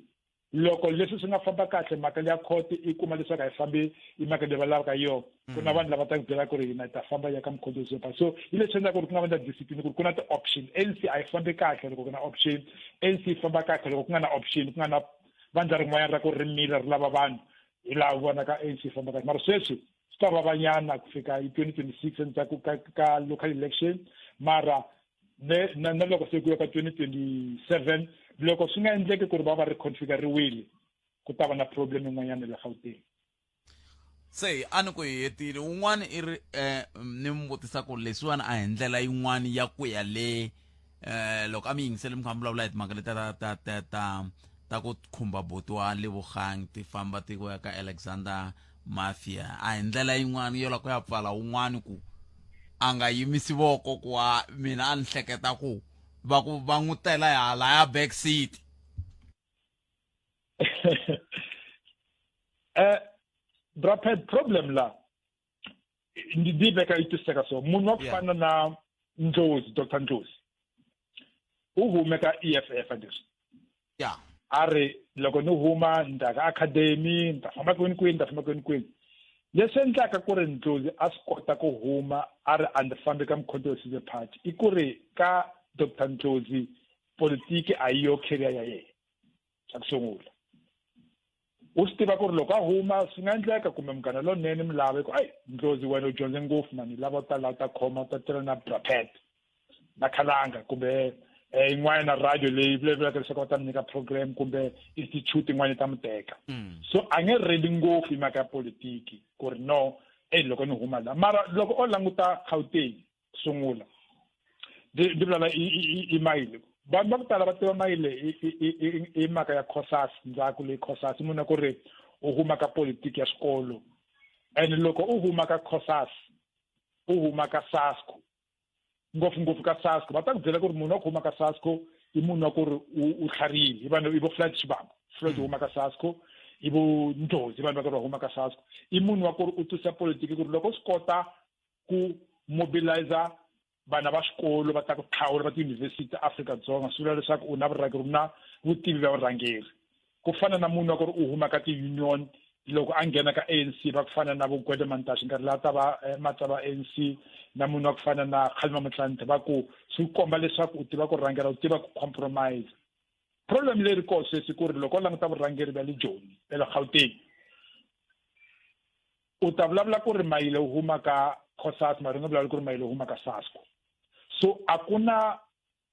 loko leswi swi nga famba kahle mhaka leya court i kuma leswaku a yi fambi i mhaka leyi va lavaka yona ku na mm. vanhu lava ta ku byela ku ri hina hi ta famba ya ka mukhondo zepa so hi leswi endlaka ku ri ku nga va na discipline ku ri ku na ti-option ANC a yi fambi kahle loko ku na option ANC yi famba kahle loko ku nga na option ku nga na vandla rin'wanyana ra ku ri mila ri lava vanhu hi laha u vonaka ANC yi famba kahle mara sweswi swi ta vavanyana ku fika hi 2026 endzhaku ka ka local election mara ne na, na loko se ku ya ka 2027 loko swi nga endleki ku ri va va reconfiguriwile ku ta va na problem yin'wanyana le Gauteng se a ni ku hi hetile un'wana i ri um ni mi vutisa ku leswiwani a hi ndlela yin'wana ya ku ya le eh loko a mi yingisele mi kha mi vulavula hi timhaka leti ta ta ta ta ta ku khumba buti wa Lebogang ti famba ti ku ya ka Alexander Mafia a hi ndlela yin'wana yo la ku ya pfala wun'wana ku a nga yimisi voko ku a mina a ni hleketa ku va ku va n'wi tela hala ya back seat eh brapet problem la ndi veka yi twisiseka so munhu wa ku fana na Ndlozi Dr Ndlozi u hume ka EFF leswi ya a ri loko ni huma ni ta ka academy ni ta famba kwini kwini ni ta famba kwini kwini leswi endlaka ku ri Ndlozi a swi kota ku huma a ri a ndzi fambi ka Mkhonto we Sizwe Party i ku ri ka Dr Ndlozi politiki a yi yo career ya yena xa ku sungula u swi tiva ku ri loko a huma swi nga endleka kumbe munghana lonene mi lava ku ayi ndlozi wena u dyondze ngopfu mani lava u ta laha u ta khoma u ta tirha na brapet na khalanga kumbe eh, yin'wana na radio leyi vulavulaka leswaku va ta mi nyika program kumbe institute yin'wana yi ta mi teka mm. so a nge reli ngopfu hi mhaka ya politiki ku ri no eyi loko ni huma la mara loko o languta gauteng sungula ndi vulavula i mayile vanhu va ku tala va tiva mayile i mhaka ya cosas ndzhaku leyi cosas munhu ku ri u huma ka politiki ya xikolo and loko u huma ka cosas u huma ka sasco ngopfungopfu ka sasco va ta ku byela ku ri munhu wa ku huma ka sasco i munhu wa ku ri u tlharile i vanhu i vo floyd shivambu floyd mm. huma ka sasco i vo ndlozi vanhu va ku ri va huma ka sasco i munhu wa ku ri u twisisa politiki ku ri loko u swi kota ku mobilizer vana va xikolo va ta ku tlhawula va tiyunivhesiti ta Afrika-Dzonga swi vula leswaku u na vurhangeri u na vutivi bya vurhangeri ku fana na munhu wa ku ri u huma ka ti-union loko a nghena ka ANC va ku fana na vo Gwede Mantashe nkarhi laha ta va eh, matsava ANC na munhu wa ku fana na Kgalema Motlanthe va ku swi komba leswaku u tiva ku rhangela u tiva ku compromise problem leri kona sweswi ku ri loko u languta vurhangeri bya le Joni bya le Gauteng u ta vulavula ku ri mayile u huma ka cosas mara u nge vulavuli ku ri mayile u huma ka sasco so a ku na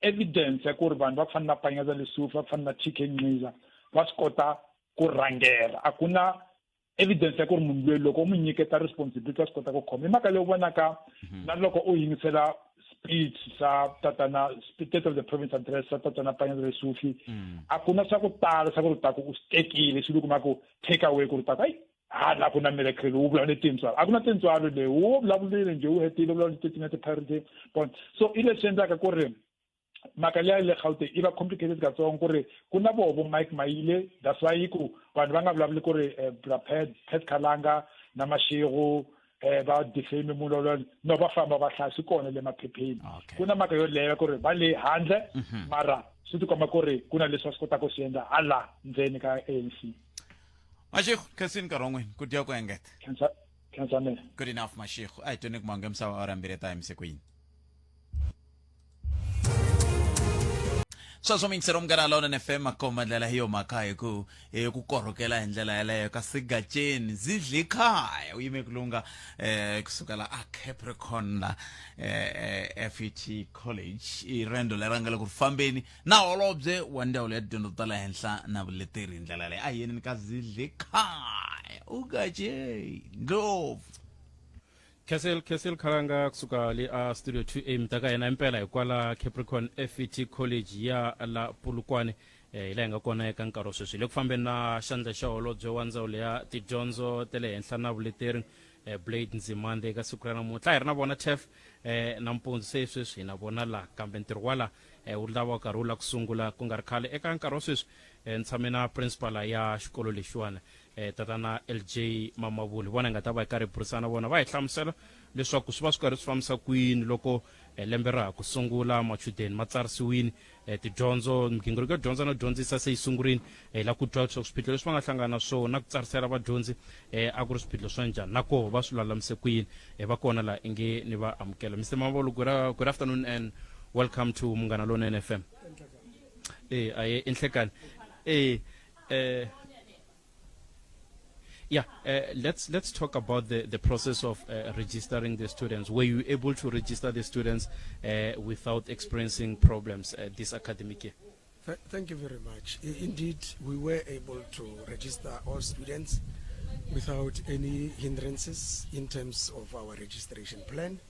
evidence ya ku ri vanhu va ku fana na panyaza lesufi va ku fana na t k nxiza va swi kota ku rhangela a ku na evidence ya ku ri munhu loyi loko u n'wi nyiketa responsibility wa swi kota ku khoma i mhaka leyi u vonaka mhm. na loko u yingisela speech sa tatana state of the province address sa tatana panyaza lesufi mm. a ku na swa ku tala swa ku ri ta ku u swi tekile swi kuma ku take away ku ri ta ku ayi ha la ku na miracle wu vulavule tintswalo a ku na tintswalo leyi wu vulavurile njhe wu hetile vulavule ti nga ti-priority point so i leswi endlaka ku ri mhaka liya le Gauteng i va complicated katsongo ku ri ku na voho vo Mike Maile that's why yi ku vanhu va nga vulavuli ku ri eh, bra Pat Pat Khalanga na Mashego eh va defame munhu loyi no va famba va hlaya swi kona le maphepheni ku na mhaka yoleyo ku ri va le handle mhm. mara swi tikomba ku ri ku na leswi va swi kotaka ku swi endla hala ndzeni ka ANC Mashego khensini nkarhi wa n'wina ku dya ku engeta. Khensa khensa mina. Good enough Mashego. A hi tweni ku mahungu ya misava awara mbirhi ta yimise ku yini. Sweswo miyingiseri wa Munghana Lonene FM a komba ndlela hi yo mhaka hi ku hi ku korhokela hi ndlela yaleyo kasi Gatsheni zidli khaya u yime ku lunga eh kusukela a Capricorn la eh, FET College i rendo leri nga le ku fambeni na holobye wa ndzawulo ya tidyondzo ta le henhla na vuleteri hi ndlela leyi a hi yeneni ka zidli khaya u Gatsheni Ndlovu. Castle Castle Khalanga kusuka le a Studio 2A mi ta ka yena impela hi kwala Capricorn FET College ya la Polokwane eh, hi laha hi nga kona eka nkarhi wa sweswi hi le ku fambeni na xandla xa holobye wa ndzawulo ya tidyondzo ta le henhla na vuleteri eh, Blade Nzimande eka siku ra namuntlha hi ri na vona TEF eh, nampundzu se sweswi hi na vona la kambe ntirho wa la eh, wu lava wu karhi wu la ku sungula ku nga ri khale eka nkarhi wa sweswi eh, ni tshame na principal ya xikolo lexiwani eh, tatana LJ Mamabuli vona hi nga ta va hi karhi hi burisana na vona va hi hlamusela leswaku swi va swi karhi swi fambisa kwini loko eh, lembe ra ha ku sungula machudeni ma tsarisiwini eh, tidyondzo migingiriko yo dyondza no dyondzisa se yi sungurini eh, hi la ku twa leswaku swiphiqo leswi va nga hlangana na swona ku tsarisela vadyondzi eh, a ku ri swiphiqo swa njhani na koho va swi lulamise kwini eh, va kona laha inge ni va amukela Mr Mamabolo good, good afternoon and welcome to Munghana Lonene FM eh aye inhlekani eh eh Yeah, let's let's talk about the the process of registering the students. Were you able to register the students without experiencing problems this academic year? Th thank you very much. Indeed, we were able to register all students without any hindrances in terms of our registration plan.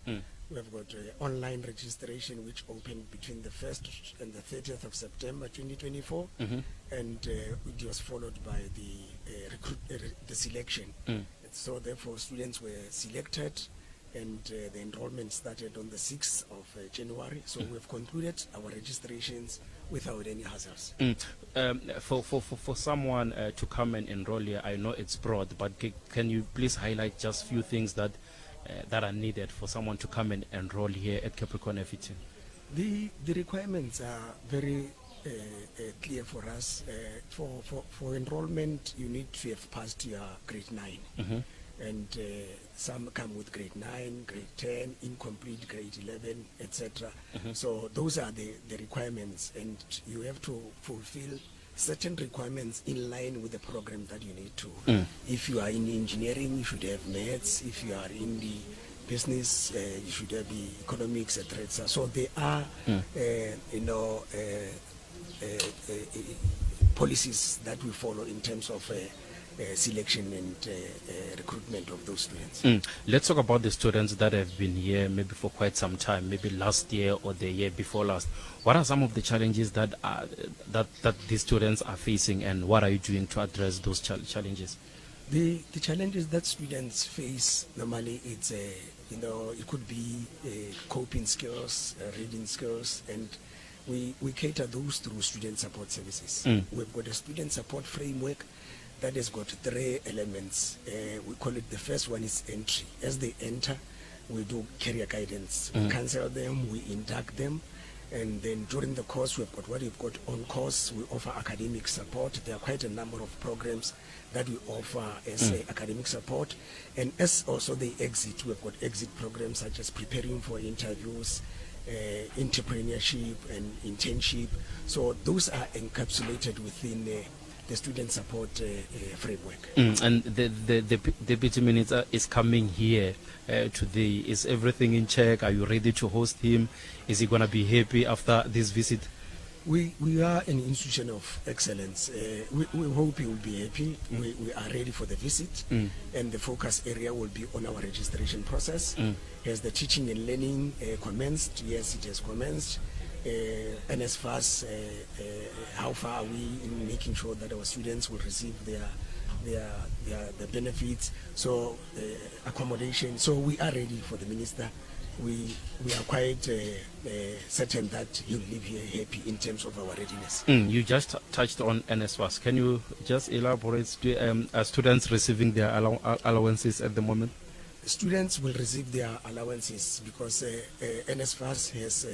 We have got online registration which opened between the 1st and the 30th of September 2024, mm-hmm. and it was followed by the recruit, the selection. So therefore, students were selected, and the enrollment started on the 6th of January. So we have concluded our registrations without any hassles. For someone to come and enroll here, I know it's broad, but can you please highlight just few things that that are needed for someone to come and enroll here at Capricorn FET? The requirements are very clear for us. For enrollment, you need to have passed your grade 9. And some come with grade 9, grade 10, incomplete grade 11, etc. So those are the requirements, and you have to fulfill certain requirements in line with the program that you need to. If you are in engineering, you should have maths. If you are in the business, you should have the economics, etc. So there are, policies that we follow in terms of selection and recruitment of those students. Let's talk about the students that have been here maybe for quite some time, maybe last year or the year before last. What are some of the challenges that that these students are facing, and what are you doing to address those challenges? The challenges that students face normally, it's it could be coping skills, reading skills, and we cater those through student support services. We've got a student support framework that has got three elements. We call it, the first one is entry. As they enter, we do career guidance. We counsel them, we induct them, and then during the course, we've got what we've got on course. We offer academic support. There are quite a number of programs that we offer as academic support. And as also they exit, we've got exit programs such as preparing for interviews, entrepreneurship and internship. So those are encapsulated within the student support framework. And the deputy minister is coming here today. Is everything in check? Are you ready to host him? Is he going to be happy after this visit? We are an institution of excellence. We hope he will be happy. We are ready for the visit, and the focus area will be on our registration process. Has the teaching and learning commenced? Yes, it has commenced. And as far as how far are we in making sure that our students will receive their benefits, so accommodation. So we are ready for the minister. We are quite certain that he'll leave here happy in terms of our readiness. You just touched on NSFAS. Can you just elaborate? Are students receiving their allowances at the moment? Students will receive their allowances because NSFAS has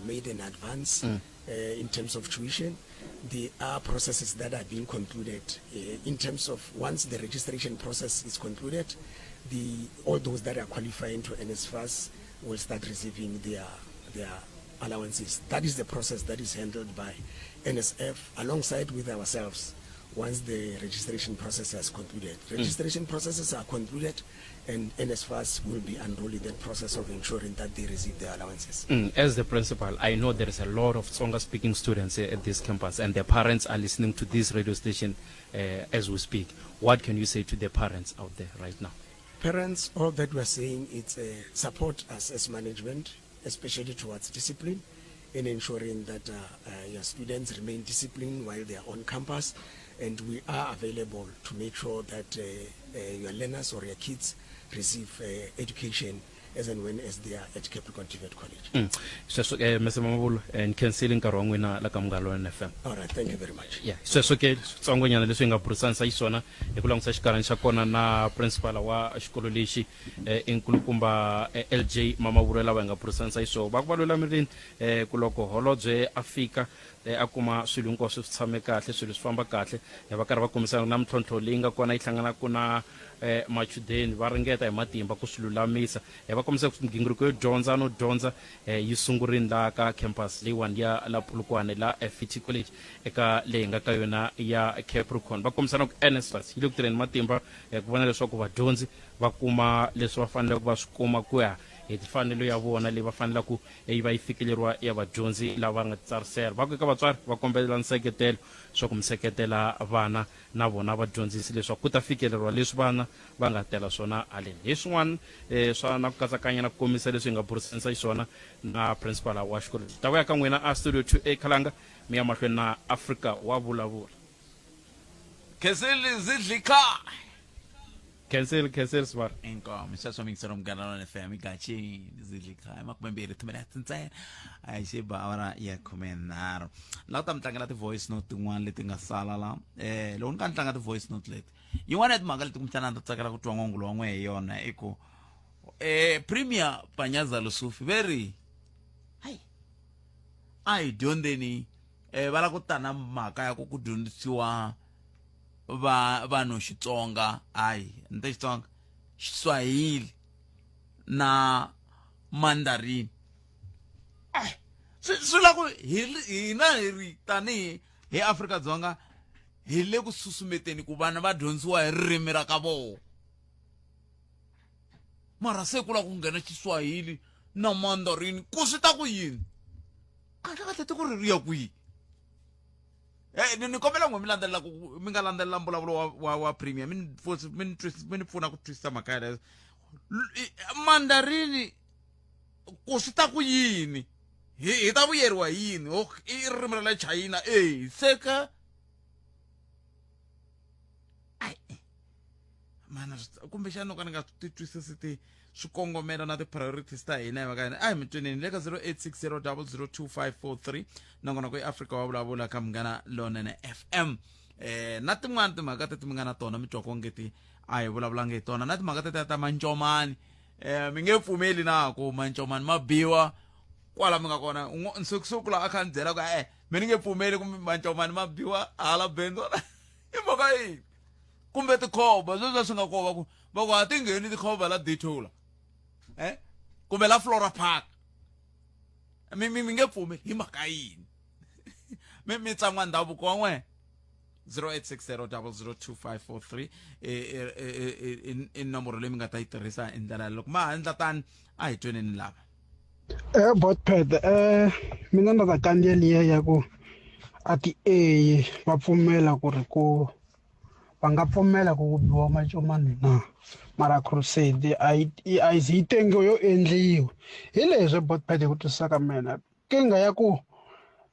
made an advance in terms of tuition. There are processes that are being concluded uh, in terms of once the registration process is concluded, the all those that are qualifying to NSFAS will start receiving their their allowances. That is the process that is handled by NSF alongside with ourselves once the registration process has concluded. Registration processes are concluded and NSFAS will be enrolling that process of ensuring that they receive their allowances. Mm, as the principal, I know there is a lot of Tsonga speaking students here at this campus, and their parents are listening to this radio station uh, as we speak. What can you say to the parents out there right now? Parents, all that we're saying is uh, support us as management, especially towards discipline, in ensuring that uh, uh, your students remain disciplined while they are on campus. And we are available to make sure that uh, uh, your learners or your kids receive uh, education as and when as they are at Capricorn TVET College. Mm. Sweswo ke Mr Mamabolo eh, ni khensile nkarhi wa n'wina la ka Munghana Lonene FM. All right, thank you very much. Yeah, sweswo ke switsongonyana leswi hi nga burisanisa xiswona hi ku langutisa xikarhani xa kona na principal wa xikolo lexi eh, i nkulukumba eh, LJ Mamabolo lava hi nga burisanisa xiswona va ku va lulamirini eh, ku loko holobye a fika eh, a kuma swilo hinkwaswo swi tshame kahle swilo swi famba kahle eh, va karhi va kombisana na mintlhontlho leyi nga kona yi hlanganaka na eh, machudeni va ringeta hi matimba ku swi lulamisa eh, va kombisa ku migingiriko yo dyondza no dyondza eh, yi sungurini laha ka campus leyiwani ya la Polokwane la FET College eka leyi nga ka yona ya Capricorn va kombisa na ku NSFAS yi le ku tirheni matimba eh, ku vona leswaku vadyondzi va kuma leswi va faneleke va swi kuma ku ya hi timfanelo ya vona leyi va fanelaka yi va yi fikeleriwa ya vadyondzi lava nga titsarisela va ku eka vatswari va kombela nseketelo swa ku mi seketela vana na vona vadyondzisi leswaku ku ta fikeleriwa leswi vana va nga tela swona haleni hi swin'wana um swa na ku katsakanya na ku komisa leswi hi nga burisanisa xiswona na principal wa xikolo ta vuya ka n'wina a studio 2 a khalanga mi ya mahlweni na afrika wa vulavula Khensile zidlika. Cancel, cancel sibara. Inkomo sweswo mingiselo munghana lona FM igachini zidlika emakumembirhi timinete ntsena a hi xi ba awara ya khumenharhu la ku ta mi tlangela ti-voice note tin'wana leti nga sala la um loko ni ka ni tlanga ti-voice note leti yin'wana ya timhaka leti kumbexana ni ta tsakela ku twa n'wangulo wa n'we hi yona i ku um premier panyaza lusufi ve ri hayi a hi dyondzeni um va lava ku ta na mhaka ya ku ku dyondzisiwa va vanhu Xitsonga hayi ni te Xitsonga Xiswahili na Mandarin eh swi swi la ku hi hina hi ri tanihi hi Afrika-Dzonga hi le ku susumeteni ku vana va dyondzisiwa hi ririmi ra ka vona mara se ku la ku nghena Xiswahili na Mandarin ku swi ta ku yini kahle kahle tiko ri ri ya kwihi Eh, ni ni kombela n'we mi landzelela ku mi nga landzelela mbulavulo wa wa, wa premier mi ni mi ni mi ni pfuna ku twisisa mhaka yaleyo mandarini ku swi ta ku yini hi hi ta vuyeriwa hi yini o i ririmi ra le china e se ka mana kumbexana no ka ni nga ti twisisi ti swikongomelo na ti-priorities ta hina hi mhaka yini a hi mi tweneni le ka 0860 002543 nongonoko i afrika wa vulavula ka munghana lonene fm eh na tin'wana timhaka teti mi nga na tona mi twaka ongeti a hi vulavulanga hi tona na timhaka tetiya ta mancomani eh mi nge pfumeli na ku mancomani ma biwa kwala mi nga kona nsukusuku la a kha ni byela ku e mi ni nge pfumeli ku mancomani ma biwa hala bendzo i mhaka yini kumbe tikhomba sweswi swi nga kona va ku va ku a ti ngheni tikhomba la detola eh kumbe la flora park mi mi mi nge pfumeli hi mhaka yini mi mi tsan'wa ndhavuko wa n'wena 0860002543 i nomboro leyi mi nga ta yi tirhisa hi ndlela loko ma ha endla tani a hi tweneni lava Eh Botpad eh mina na ta kandziya liya ya ku a ti eyi va pfumela ku ri ku va nga pfumela ku ku biwa macomani na mara crusade a yi a yi zi yi tengiwa yo endliwa hi leswi Botpad hi ku twisisa ka mina nkingha ya ku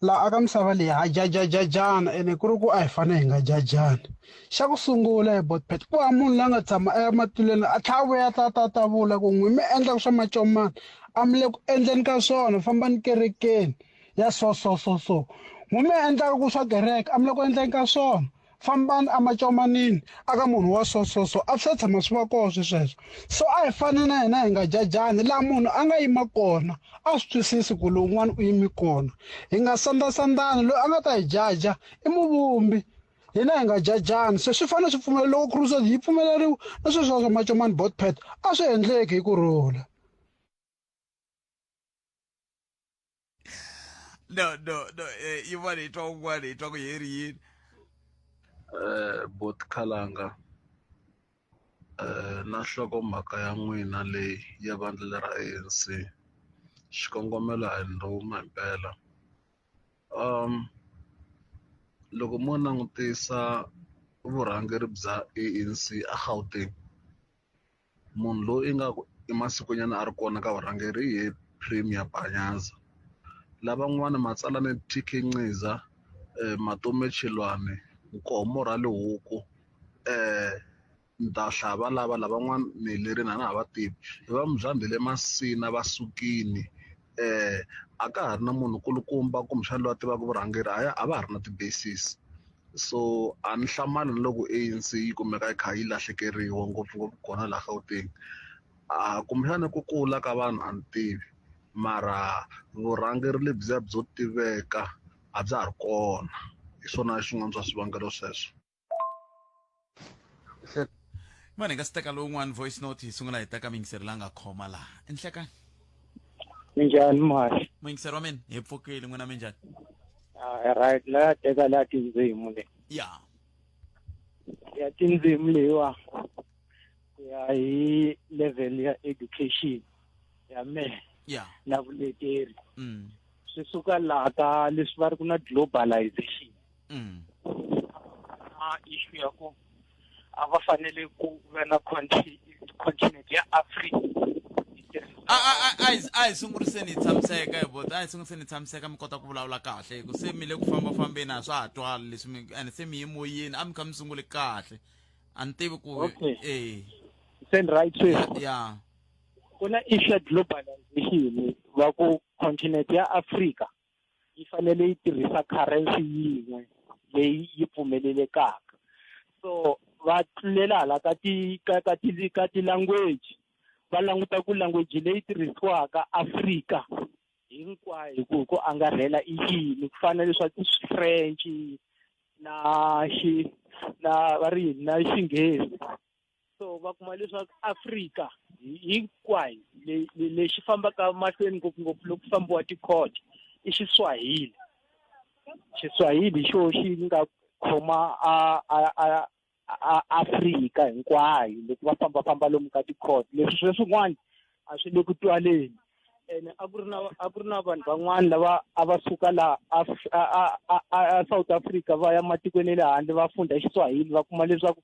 laha aka misava leyi ha jajajajana ene ku ri ku a hi fanele hi nga jajani xa ku sungula hi Botpad ku hava munhu la nga tshama ematilweni a tlhela a vuya ta ta ta vula ku n'wi mi endlaka swa macomani a mi le ku endleni ka swona fambani kerekeni ya so so so so n'wi mi endlaka ku swa kereke a mi le ku endleni ka swona. Fambani emacomanini aka munhu wa so so so a swi se tshama swi va kona swi sweswo so a hi fani na hina hi nga jajani laha munhu a nga yima kona a swi twisisi ku lowun'wana u yimi kona hi nga sandzasandani loyi a nga ta hi jaja i muvumbi hina hi nga jajani se swi fanele swi pfumela loko crusade yi pfumeleriwa na sweswo swa macomani botpet a swi endleki hi ku rhula. No no no eh, yin'wana hi twa un'wana hi twa ku heri yini. Bot Khalanga na nhlokomhaka ya n'wina leyi ya vandla lera ANC xikongomelo a hi ndhuma himpela loko mo langutisa vurhangeri bya ANC a Gauteng Munhu loyi ingaku i masikunyana a ri kona ka vurhangeri hi yehe Premier Panyaza. Lavan'wana Matsalani TK Nciza, Matome Chilwane, Nkomo Ralihuku, ni ta hlaya valava lavan'wana ni helerile a na ha va tivi. Va Mzwandile Masina va sukile, a ka ha ri na munhu kulukumba kumbexana loyi a tivaka vurhangeri a a va ha ri na ti-basis. So a ni hlamali na loko ANC yi kumeka yi kha yi lahlekeriwa ngopfungopfu kona laha Gauteng. A kumbexana ku kula ka vanhu a ni tivi mara vurhangeri lebyiya byo tiveka a bya ha ri kona hi swona xin'wana swa swivangelo sweswo. Mani hi nga si teka lowun'wana voice note hi sungula hi teka muyingiseri la nga khoma laha enhlekani. Minjhani mhani? Muyingiseri wa mina hi pfukile n'wina minjhani? Ah, right la ya teka la tindzimu le. Ya. Ya tindzimu leyiwa ku ya hi level ya education ya mehe ya na vuleteri. Swi suka laha ka leswi va ri ku na globalization. Na issue ya ku a va fanele ku va na continent ya Africa. A a a a hi a hi sunguriseni hi tshamiseka hi bota a hi sunguriseni hi tshamiseka mi kota ku vulavula kahle hi ku se mi le ku fambafambeni a swa ha twali leswi mi ene se mi ye moyeni a mi kha mi sungule kahle a ni tivi ku Okay. eh Send right sweswi. Ya. Ku na issue ya globalization va ku continent ya Africa yi fanele yi tirhisa currency yin'we leyi yi pfumelelekaka so va tlulela hala ka ti ka ka ti ka ti-language va languta ku language leyi tirhisiwaka Afrika hinkwayo hi ku hi ku angarhela i yini ku fana leswa ti-French na xi na va ri yini na Xinghezi so va kuma leswaku Afrika hinkwayo lexi fambaka mahlweni ngopfungopfu loko ku fambiwa ti-court i Xiswahili Xiswahili hi xo xi nga khoma a a a a Afrika hinkwayo loko va fambafamba lomu ka ti-court leswi sweswin'wana a swi le ku twaleni ene a ku ri na a ku ri na vanhu van'wana lava a va suka laha a South Africa va ya matikweni ya le handle va funda Xiswahili va kuma leswaku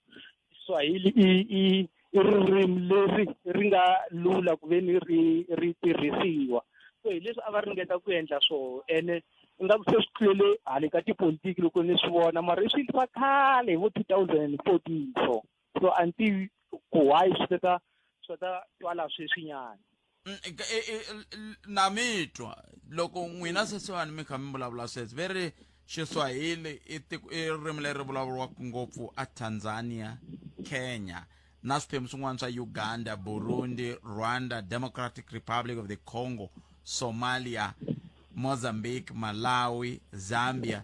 Xiswahili i i i ririmi leri ri nga lula ku ve ni ri ri tirhisiwa so hi leswi a va ringeta ku endla swona ene ingaku se swi tlulele hale ka tipolitiki loko ni swi vona mara i swilo swa khale hi vo 2014 so so a ni tivi ku why swi teka swi ta twala sweswinyana. Na mi twa loko n'wina sweswiwani mi kha mi vulavula sweswi ve ri Xiswahili i tiko i ririmi leri vulavuriwaka ngopfu a Tanzania, Kenya na swiphemu swin'wana swa Uganda, Burundi, Rwanda, Democratic Republic of the Congo, Somalia, Mozambique, Malawi, Zambia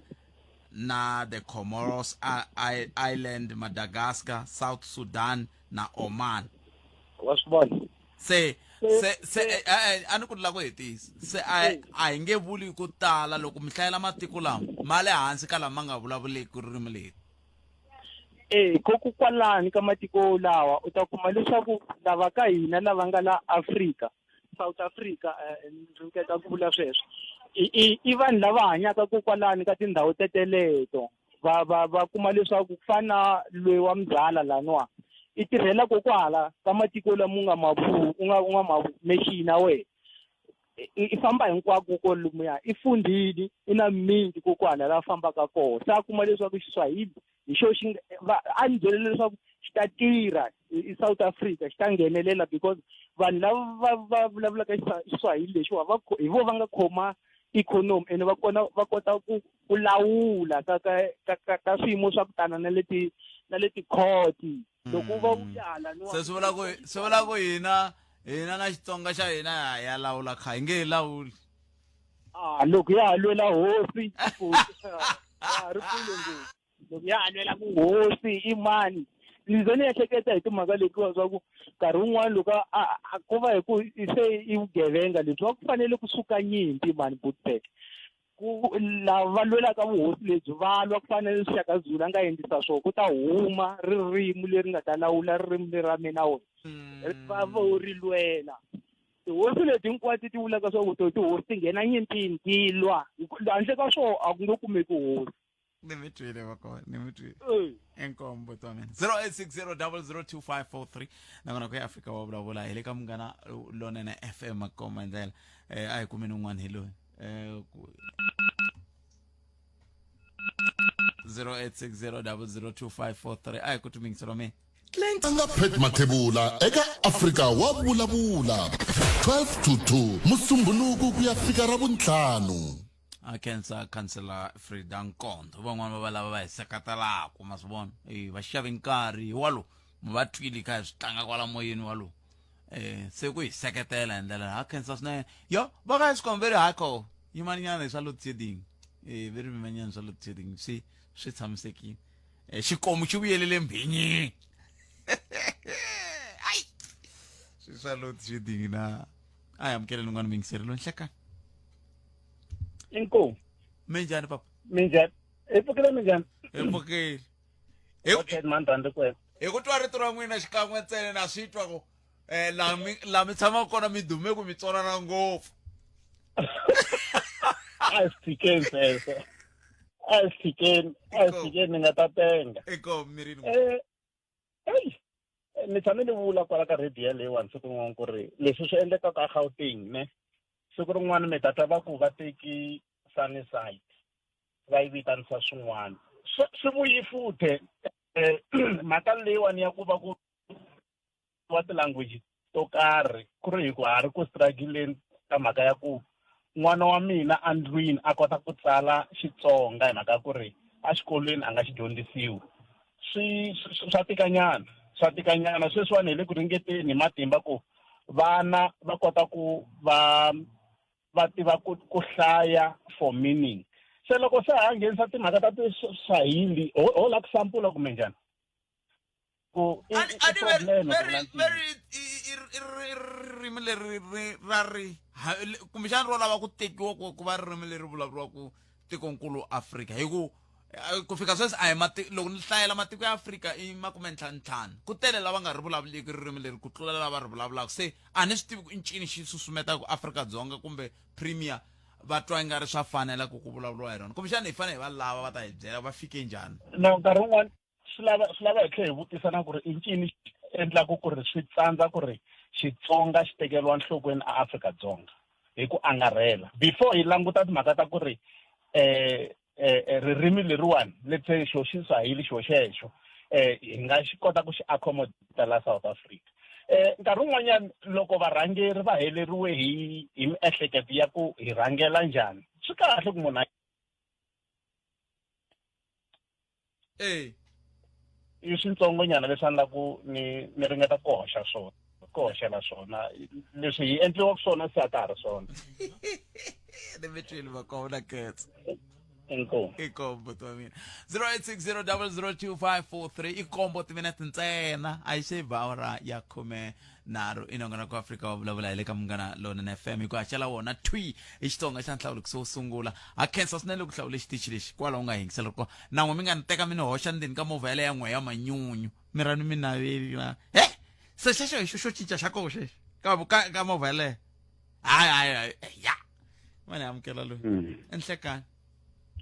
na the Comoros Island, Madagascar, South Sudan na Oman. Wa swi vona? Se se se eh, eh, a ni ku la ku hetisa se a a hi nge vuli ku tala loko mi hlayela matiko lama ma le hansi ka lama nga vulavuleki ririmi leri. Eh kokwalani ka matiko lawa u ta kuma leswaku lava ka hina lava nga la Afrika South Africa eh, ni ringeta ku vula sweswo i i vanhu lava hanyaka kokwalani ka tindhawu teteleto va va va kuma leswaku ku fana na loyi wa mzala laniwa i tirhela kokwala ka matiko lama u nga ma u nga u nga ma mexina wena i famba hinkwako kolomuya i fundhile i na mimiti kokwana la fambaka kona se a kuma leswaku Xiswahili hi xo xi va a ni byele leswaku xi ta tirha i South Africa xi ta nghenelela because vanhu lava va va vulavulaka Xiswahili lexiwa va hi vo va nga khoma economy ene va kona va kota ku ku lawula ka ka ka ka, ka swiyimo swa ku tana na le ti na le tikhoti loko va vuya hala ni se swi vula ku swi vula ku hina hina na xitsonga xa hina ya ya lawula kha hi nge he lawuli ah loko ya ha lwela hosi ya ha ri kule ngopfu loko ya ha lwela ku hosi i mani ni ze ni ehleketa hi timhaka letiwa swa ku nkarhi wun'wani loko a ko va hi ku se i vugevenga lebyi va ku fanele kusuka nyimpi mani bootback ku lava va lwelaka vuhosi lebyi va lwa ku fana na Shaka Zulu a nga endlisa swona ku ta huma ririmi leri nga ta lawula ririmi leri ra mina wena va vo ri lwela tihosi leti hinkwato ti vulaka swa ku to tihosi ti nghena nyimpini ti lwa handle ka swona a ku nge kumeki hosi ni mi twile va ni mi twile inkomu buti wa mina 0860002543 nakona ku ya afrika wa vulavula hi le ka munghana lonene fm makoma ndlela eh, a hi kumeni un'wana hi loyi eh, 0860002543 a hi ku tumingiselo mina Tlanga Pat Mathebula eka Afrika wa vulavula 12 to 2 Musumbhunuku ku ya fika Ravuntlhanu. A khensa khansela Frida Nkondo van'wana va va lava va hi seketelaka ma swi vona e va xave nkarhi hi walo mi va twile kha hi swi tlanga kwala moyeni walo eh se ku hi seketela hi ndlela ha khensa swinene yo va ka Eskom very hardcore yimaninyana hi swa load shedding eh very mimanyana swa load shedding swi swi tshamisekile eh, xikomu xi vuyelele mbhinyini ai swi swa load shedding na a hi amukeleni un'wana muyingiseri loyi nhlekani Inkomu. Minjhani papa? Minjhani. Hi pfukile minjhani? Hi pfukile. Okay, man rhandzi ku Hi ku twa rito ra n'wina xikan'we ntsena na swi twa ku eh la mi la mi tshamaka kona mi dume ku mi tsonana ngopfu. A swi tshikeni sweswo. A swi tshikeni, a swi tshikeni ni nga ta tenga. Inkomu mirini. Eh, eyi ni tshame ni vula kwala ka radio yaleyiwani siku rin'wana ku ri leswi swi endlekaka eGauteng ne siku rin'wana mi ta twa va ku va teki Sunnyside va yi vitanisa swin'wana swi swi vuyi futhe eh, mhaka leyiwani ya ku va ku wa ti-language to karhi ku ri hi ku ha ri ku struggle-eni ka mhaka ya ku n'wana wa mina endlwini a kota ku tsala Xitsonga hi mhaka ya ku ri exikolweni a nga xi dyondzisiwi swi swa tikanyana swa tikanyana sweswiwani hi le ku ringeteni hi matimba ku vana va kota ku va va tiva ku ku hlaya for meaning se loko se ha nghenisa timhaka ta ti-Swahili ho ho la ku sampula kumbe njhani ku i a i ni veri problem ku veri vula ntiyiso veri i ririmi leri ri ra ri kumbexana ro lava ku tekiwa ku ku va ririmi leri vulavuriwaka tikonkulu Afrika hi ku eh, ku fika sweswi a hi mati loko ni hlayela matiko ya Afrika i makumentlhantlhanu ku tele lava nga ri vulavuliki ririmi leri ku tlula lava ri vulavulaka se a ni swi tivi ku i ncini xi susumetaka Afrika-Dzonga kumbe premier va twa i nga ri swa fanela ku ku vulavuriwa hi rona kumbexana hi fanele hi va lava va ta hi byela va fike njhani no nkarhi wun'wani swi lava swi lava hi tlhela hi vutisa na ku ri i ncini xi endlaku ku ri swi tsandza ku ri Xitsonga xi tekeriwa nhlokweni a Afrika-Dzonga hi ku angarhela before hi languta timhaka ta ku ri eh eh ririmi leriwani let's say xo Xiswahili xo xexo eh hi nga xi kota ku xi accommodate la South Africa eh nkarhi wun'wanyana loko varhangeri va heleriwe hi hi miehleketo ya ku hi rhangela njhani swi kahle ku munhu Eh. I swintsongonyana leswi a ni la ku ni ni ringeta ku hoxa swona ku hoxela swona leswi hi endliwaka swona se a ka ha ri swona ni mi twile vakona ketsa inkomu inkomu buti wa mina 0860002543 i kombo timinete ntsena a yi se ba awara ya khume nharhu i nongonoko afrika wa vulavula hi le ka munghana lonene fm hi ku haxela wona thwi hi xitsonga xa nhlawulekiso wo sungula ha khensa swinene loko hlawule xitichi lexi kwalaho u nga yingisela kona nan'we mi nga ni teka mi ni hoxa ndzeni ka movha yaleyo ya n'we ya manyunyu mi ra ni mi naveli na he se xexo hi xo xo cinca xa koho xexo ka ka ka movha yaleyo hayi hayi hayi ya mani amukela loyi enhlekani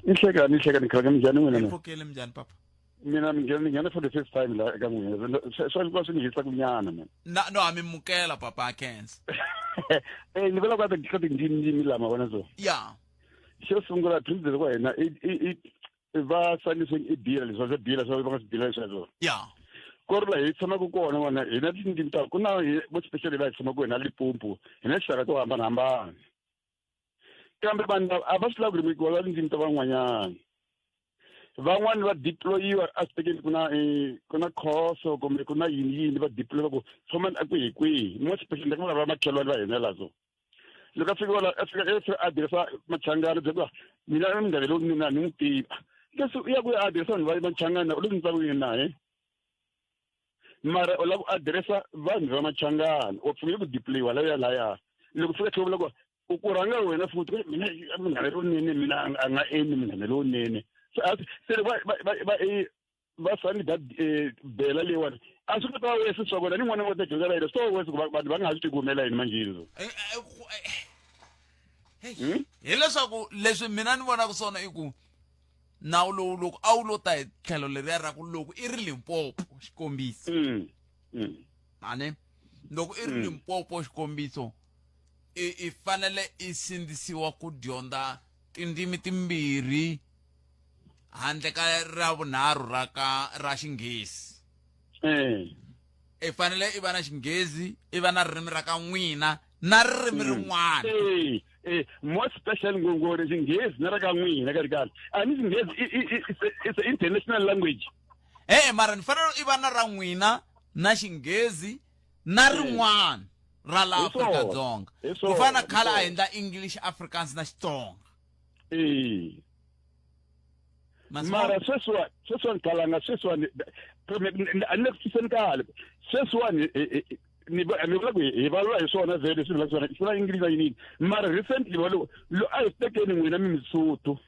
Inhlekani inhlekani khalanga minjhani n'wina hi pfukile minjhani papa mina mi nghena ni nghena for the first time la eka n'wina swa swi ni hisaka nyana mina na no a mi mukela papa khensa eh ni vula ku ta ka tindzimi lama vona so ya xo sungula president wa hina i i i va saniswe i dila leswi swa dila swa va nga swi dila sweswo ya ku ri laha hi tshamaka kona n'wana hina tindzimi ta ku na vo specially laha hi tshamaka hina Limpopo hina tinxaka to hambanahambana Kambe vanhu lava a va swi lavi ku ri va tindzimi ta van'wanyana. Van'wani va deployiwa a switekeni ku na ku na khoso kumbe ku na yini yini va deployiwa ku tshomani a kwihi kwihi. More especially ni va makhelwani va hina la so. Loko a fika la a fika a fika a dirisa Machangana bya ku mina i munghana lowunene a ni n'wi tivi. Leswi u ya ku ya adiresa vanhu va Machangana u le ku ntsakweni na he. Mara u lava ku adiresa vanhu va Machangana wa pfumela ku deployiwa laya laya. Loko fika tlhelo vula ku u ku rhanga wena futhi mina munghana lowunene mina a nga endli munghana lowunene. Se se va va va va va sani that bela leyiwani a swi nga ta va wesi swa kona ni n'wana wa ta dyondza la yena swi ta va wesi ku vanhu va nga ha swi tivi ku humelela yini manjheni so. Hileswaku leswi mina ni vonaka swona i ku nawu lowu loko a wu lo ta hi tlhelo leriya ra ku loko i ri Limpopo xikombiso ane loko i ri Limpopo xikombiso i fanele i sindzisiwa ku dyondza tindzimi timbirhi handle ka ra vunharhu ra ka ra Xinghezi. I fanele i va na Xinghezi, i va na ririmi ra ka n'wina na ririmi rin'wana. More special ngongori Xinghezi na ra ka n'wina kahle kahle. A ni Xinghezi it's an international language. Mara ni fanele i va na ra n'wina na Xinghezi na rin'wana ra la Afrika-Dzonga. Ku fana na khale a hi endla English, Afrikaans na Xitsonga. Mara sweswiwani sweswiwani kalanga sweswiwani a ni le ku twiseni kahle sweswiwani ni vula ku hi vulavula hi swona vhele swi vula swona swi vula English yini mara recently va lo a hi tekeni n'wina mi Misuthu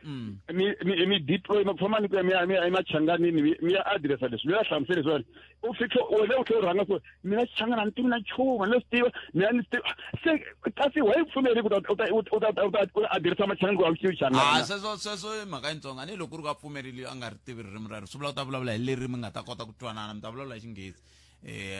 mi mi mi deploy ma famba ni ku ya mi ya mi ya emachanganini mi ya addressa leswi mi ya hlamusela leswiwani u fika wena u tlhela u rhanga ku mina Xichangana a ni tivi na nchumu ni swi tiva mina ni swi tiva se kasi wa yi pfumeli ku ta u ta u ta u ta u ta addressa Machangani ku a wu tivi Xichangana A sweswo sweswo i mhaka yitsongo a ni loko ku ri ku a pfumerile a nga ri tivi ririmi rero swi vula ku ta vulavula hi leri mi nga ta kota ku twanana mi ta vulavula hi Xinghezi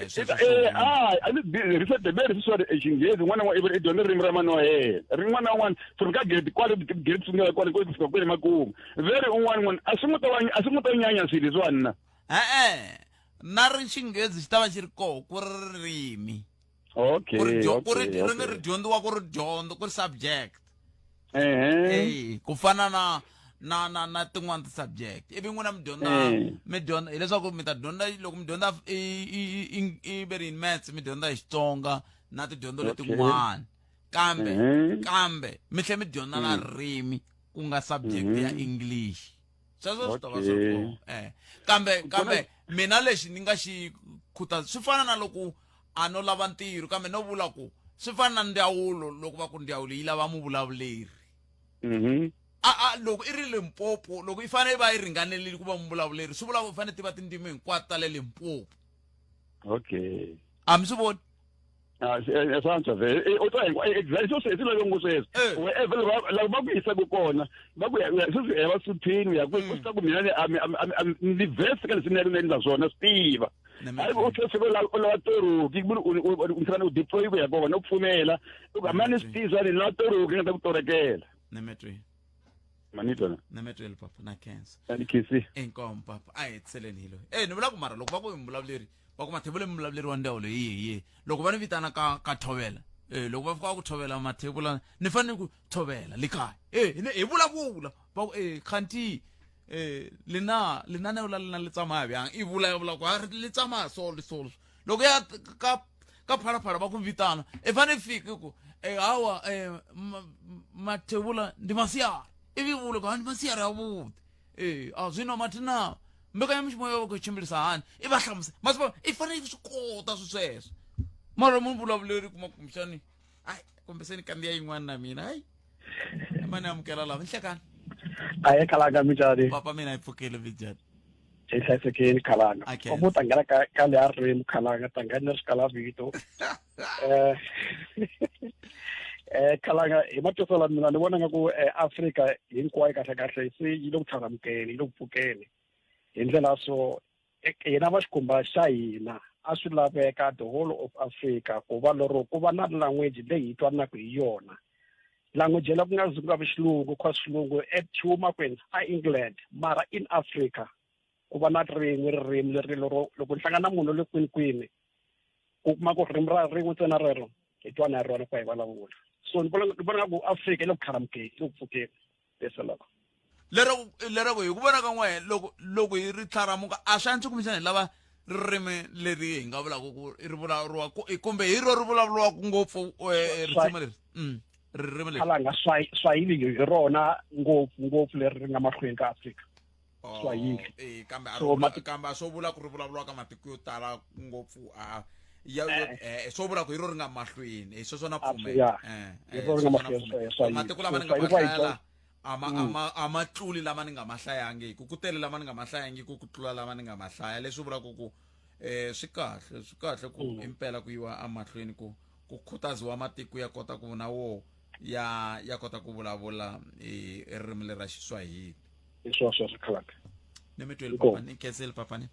sweswo swi a a ni recent be ri sweswiwani Xinghezi n'wana wa i dyondza ririmi ra mana wa yena rin'wana na un'wana from ka grade kwale grade sungula kwale ku fika kwele makumu veri un'wana n'wana a swi n'wi ta a swi n'wi ta nyanya swilo leswiwani na e-e na ri Xinghezi xi ta va xi ri koho ku ri ririmi. Okay, Ku ri ku ri okay, ririmi okay. ri dyondziwa ku ri dyondzo ku ri subject. Ehe. Ku fana na na na na tin'wana ti-subject ivi n'wina mi dyondza mi dyondza hileswaku mi ta dyondza loko mi dyondza i i i i ve ri yini maths mi dyondza hi Xitsonga na tidyondzo letin'wana kambe kambe mi tlhela mi dyondza na ririmi ku nga subject ya English. Sweswo swi ta va swi ri kona. Kambe kambe mina lexi ni nga xi khutaza swi fana na loko a no lava ntirho kambe no vula ku swi fana na ndzawulo loko va ku ndzawulo yi lava muvulavuleri. A a loko i ri Limpopo loko i fanele i va yi ringanerile ku va muvulavuleri swi vula ku u fanele tiva tindzimi hinkwato ta le Limpopo. Okay. A mi swi voni? Ah, swa antswa vhele. U twa hinkwa exactly sweswo swi lave ngopfu sweswo. Wherever lava va ku yisaka kona va ku ya sweswi ya vasuthini u ya kwihi u swi tiva ku mina ni verse ka leswi ni ni endla swona swi tiva. Hayi u tlhela fika u lava u lava toroki ku u fanele u deploy ku ya kona u pfumela u ku hambi a ni swi tivi swa ni lava toroki ni nga ta ku torekela. Nemetweni. Manitwa na? Nemetweni papa na khensa. A ni khensi. Inkomu papa a hi hetiseleni hi loyi. Ni vula ku mara loko va ku i muvulavuleri va ku Mathebula i muvulavuleri wa ndzawulo hi yihi yihi loko va ni vitana ka ka Thovela loko va fika va ku Thovela Mathebula ni fanele ku Thovela le kaya hi vulavula va ku khanti lena lenaneo la lena le tsamaya bjang i vulavula ku ha le tsamaya so le so loko ya ka ka Phalaphala va ku vitana i fanele fiki ku hawa Mathebula ndi masiari ivi vula ku ha ndi masiari ya vhuḓi a zwino mathina mbekanyamushumo yo khou tshimbilisa hani i va hlamusela masiku i fanele swi kota swi sweswo mara mu vulavuleri kuma kumbexani ai kumbe se ni kandziya yin'wana na mina hayi ma ni amukela lava nhlekani Aye Khalanga minjhani? Papa mina hi pfukile minjhani? Hi hlayisekile Khalanga. Okay. U ta nghena ka ka leya ririmi Khalanga ta nghena xikala vito. Khalanga hi matwiselo la mina ni vona nga ku Afrika hinkwayo kahle kahle se yi le ku tlharamukeni yi le ku pfukeni hi ndlela so hina va xikhumba xa hina a swi laveka the whole of Africa ku va lero ku va na language leyi hi twanaka hi yona language la ku nga zi ku nga vi xilungu cause xilungu xi huma kwini a England mara in Africa ku va na rin'we ririmi leri lero loko ni hlangana na munhu le kwini kwini ku kuma ku ririmi ra rin'we ntsena rero hi twana hi rona ku hi vulavula. So ni vona ni vona nga ku Afrika yi le ku tlharamukeni, yi le ku pfukeni leselaka. Lero lero hi ku vona ka n'wehe loko loko hi ri tlharamuka a swi antswi kumbexana hi lava ririmi leri hi nga vulaka ku ri vulavuriwa kumbe hi ro ri vulavuriwaka ngopfu eh, risimu leri mm, ririmi leri Khalanga Swahili hi rona ngopfu ngopfu leri ri nga mahlweni ka Afrika. Oh, Swahili. eh, kambe a So, ri mati- kambe a swo vula ku ri vulavuriwa ka matiko yo tala ngopfu a ya ya- eh, swo vula ku hi ro ri nga mahlweni hi sweswo na pfumela Yeah. Eh, Hi eh, ro ri nga sweswo na mahlweni, pfumela. Swahili. matiko lama So, ni nga ma Swahili wa yi hlayela dyondza. a ma a ma a ma tluli lama ni nga ma hlayangiki ku tele lama ni nga ma hlayangiki ku tlula lama ni nga ma hlaya leswi vulaka ku eh swi kahle swi kahle ku impela ku yiwa emahlweni ku ku khutaziwa matiko ya kota ku na wo ya ya kota ku vulavula hi ririmi leri ra Xiswahili Hi swona sweswo Khalanga. ni mi tweli Inkomu. papa ni khensile papa ni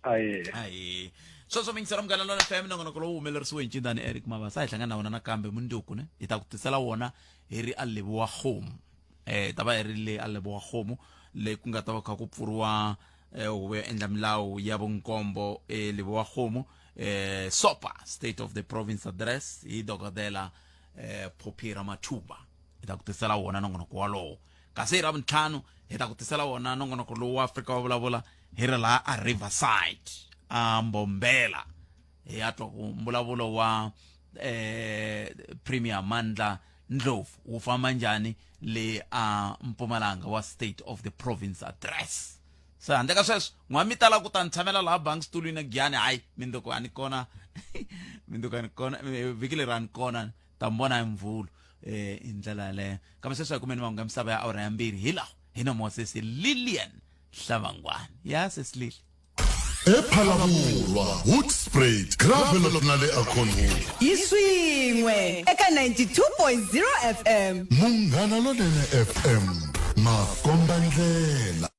Aye. ayi sweswo mingisela munghana lona fm nongonoko lowu humelerisiwe hi ncindani eric mabasa hi hlangana na wona nakambe mundzuku ne hi ta ku tisela wona hi ri a lebowa kgomo eh ta va hi ri le a lebowa kgomo le ku nga ta va kha ku pfuriwa eh, huvo yo endla milawu ya vunkombo e lebowa kgomo eh sopa state of the province address hi dokodela eh Phophi Ramathuba hi ta ku tisela wona nongonoko walowo kasi hi ravuntlhanu hi ta ku tisela wona nongonoko lowu wa Afrika wa vulavula hi ri laha a Riverside a Mbombela hi ya twa ku mbulavulo wa eh Premier Mandla Ndlovu wu famba njhani le a Mpumalanga wa State of the Province Address se handle ka sweswo n'wa mi tala ku ta ni tshamela laha bangi xitulwini giyani hayi mindzuku a ni kona mindzuku a ni kona eh, vhiki leri a ni kona ta mi vona hi mvhulu eh hi ndlela yaleyo kambe sweswi hi kumeni mahungu ya misava ya awara ya mbirhi hi lawa hi nomo wa sesi lilian hlavangwani ya sesi lili ephalavurwa hoedspruit gravelot na le aconwood Hi swin'we eka 92.0 FM. Munghana Lonene FM makombandlela.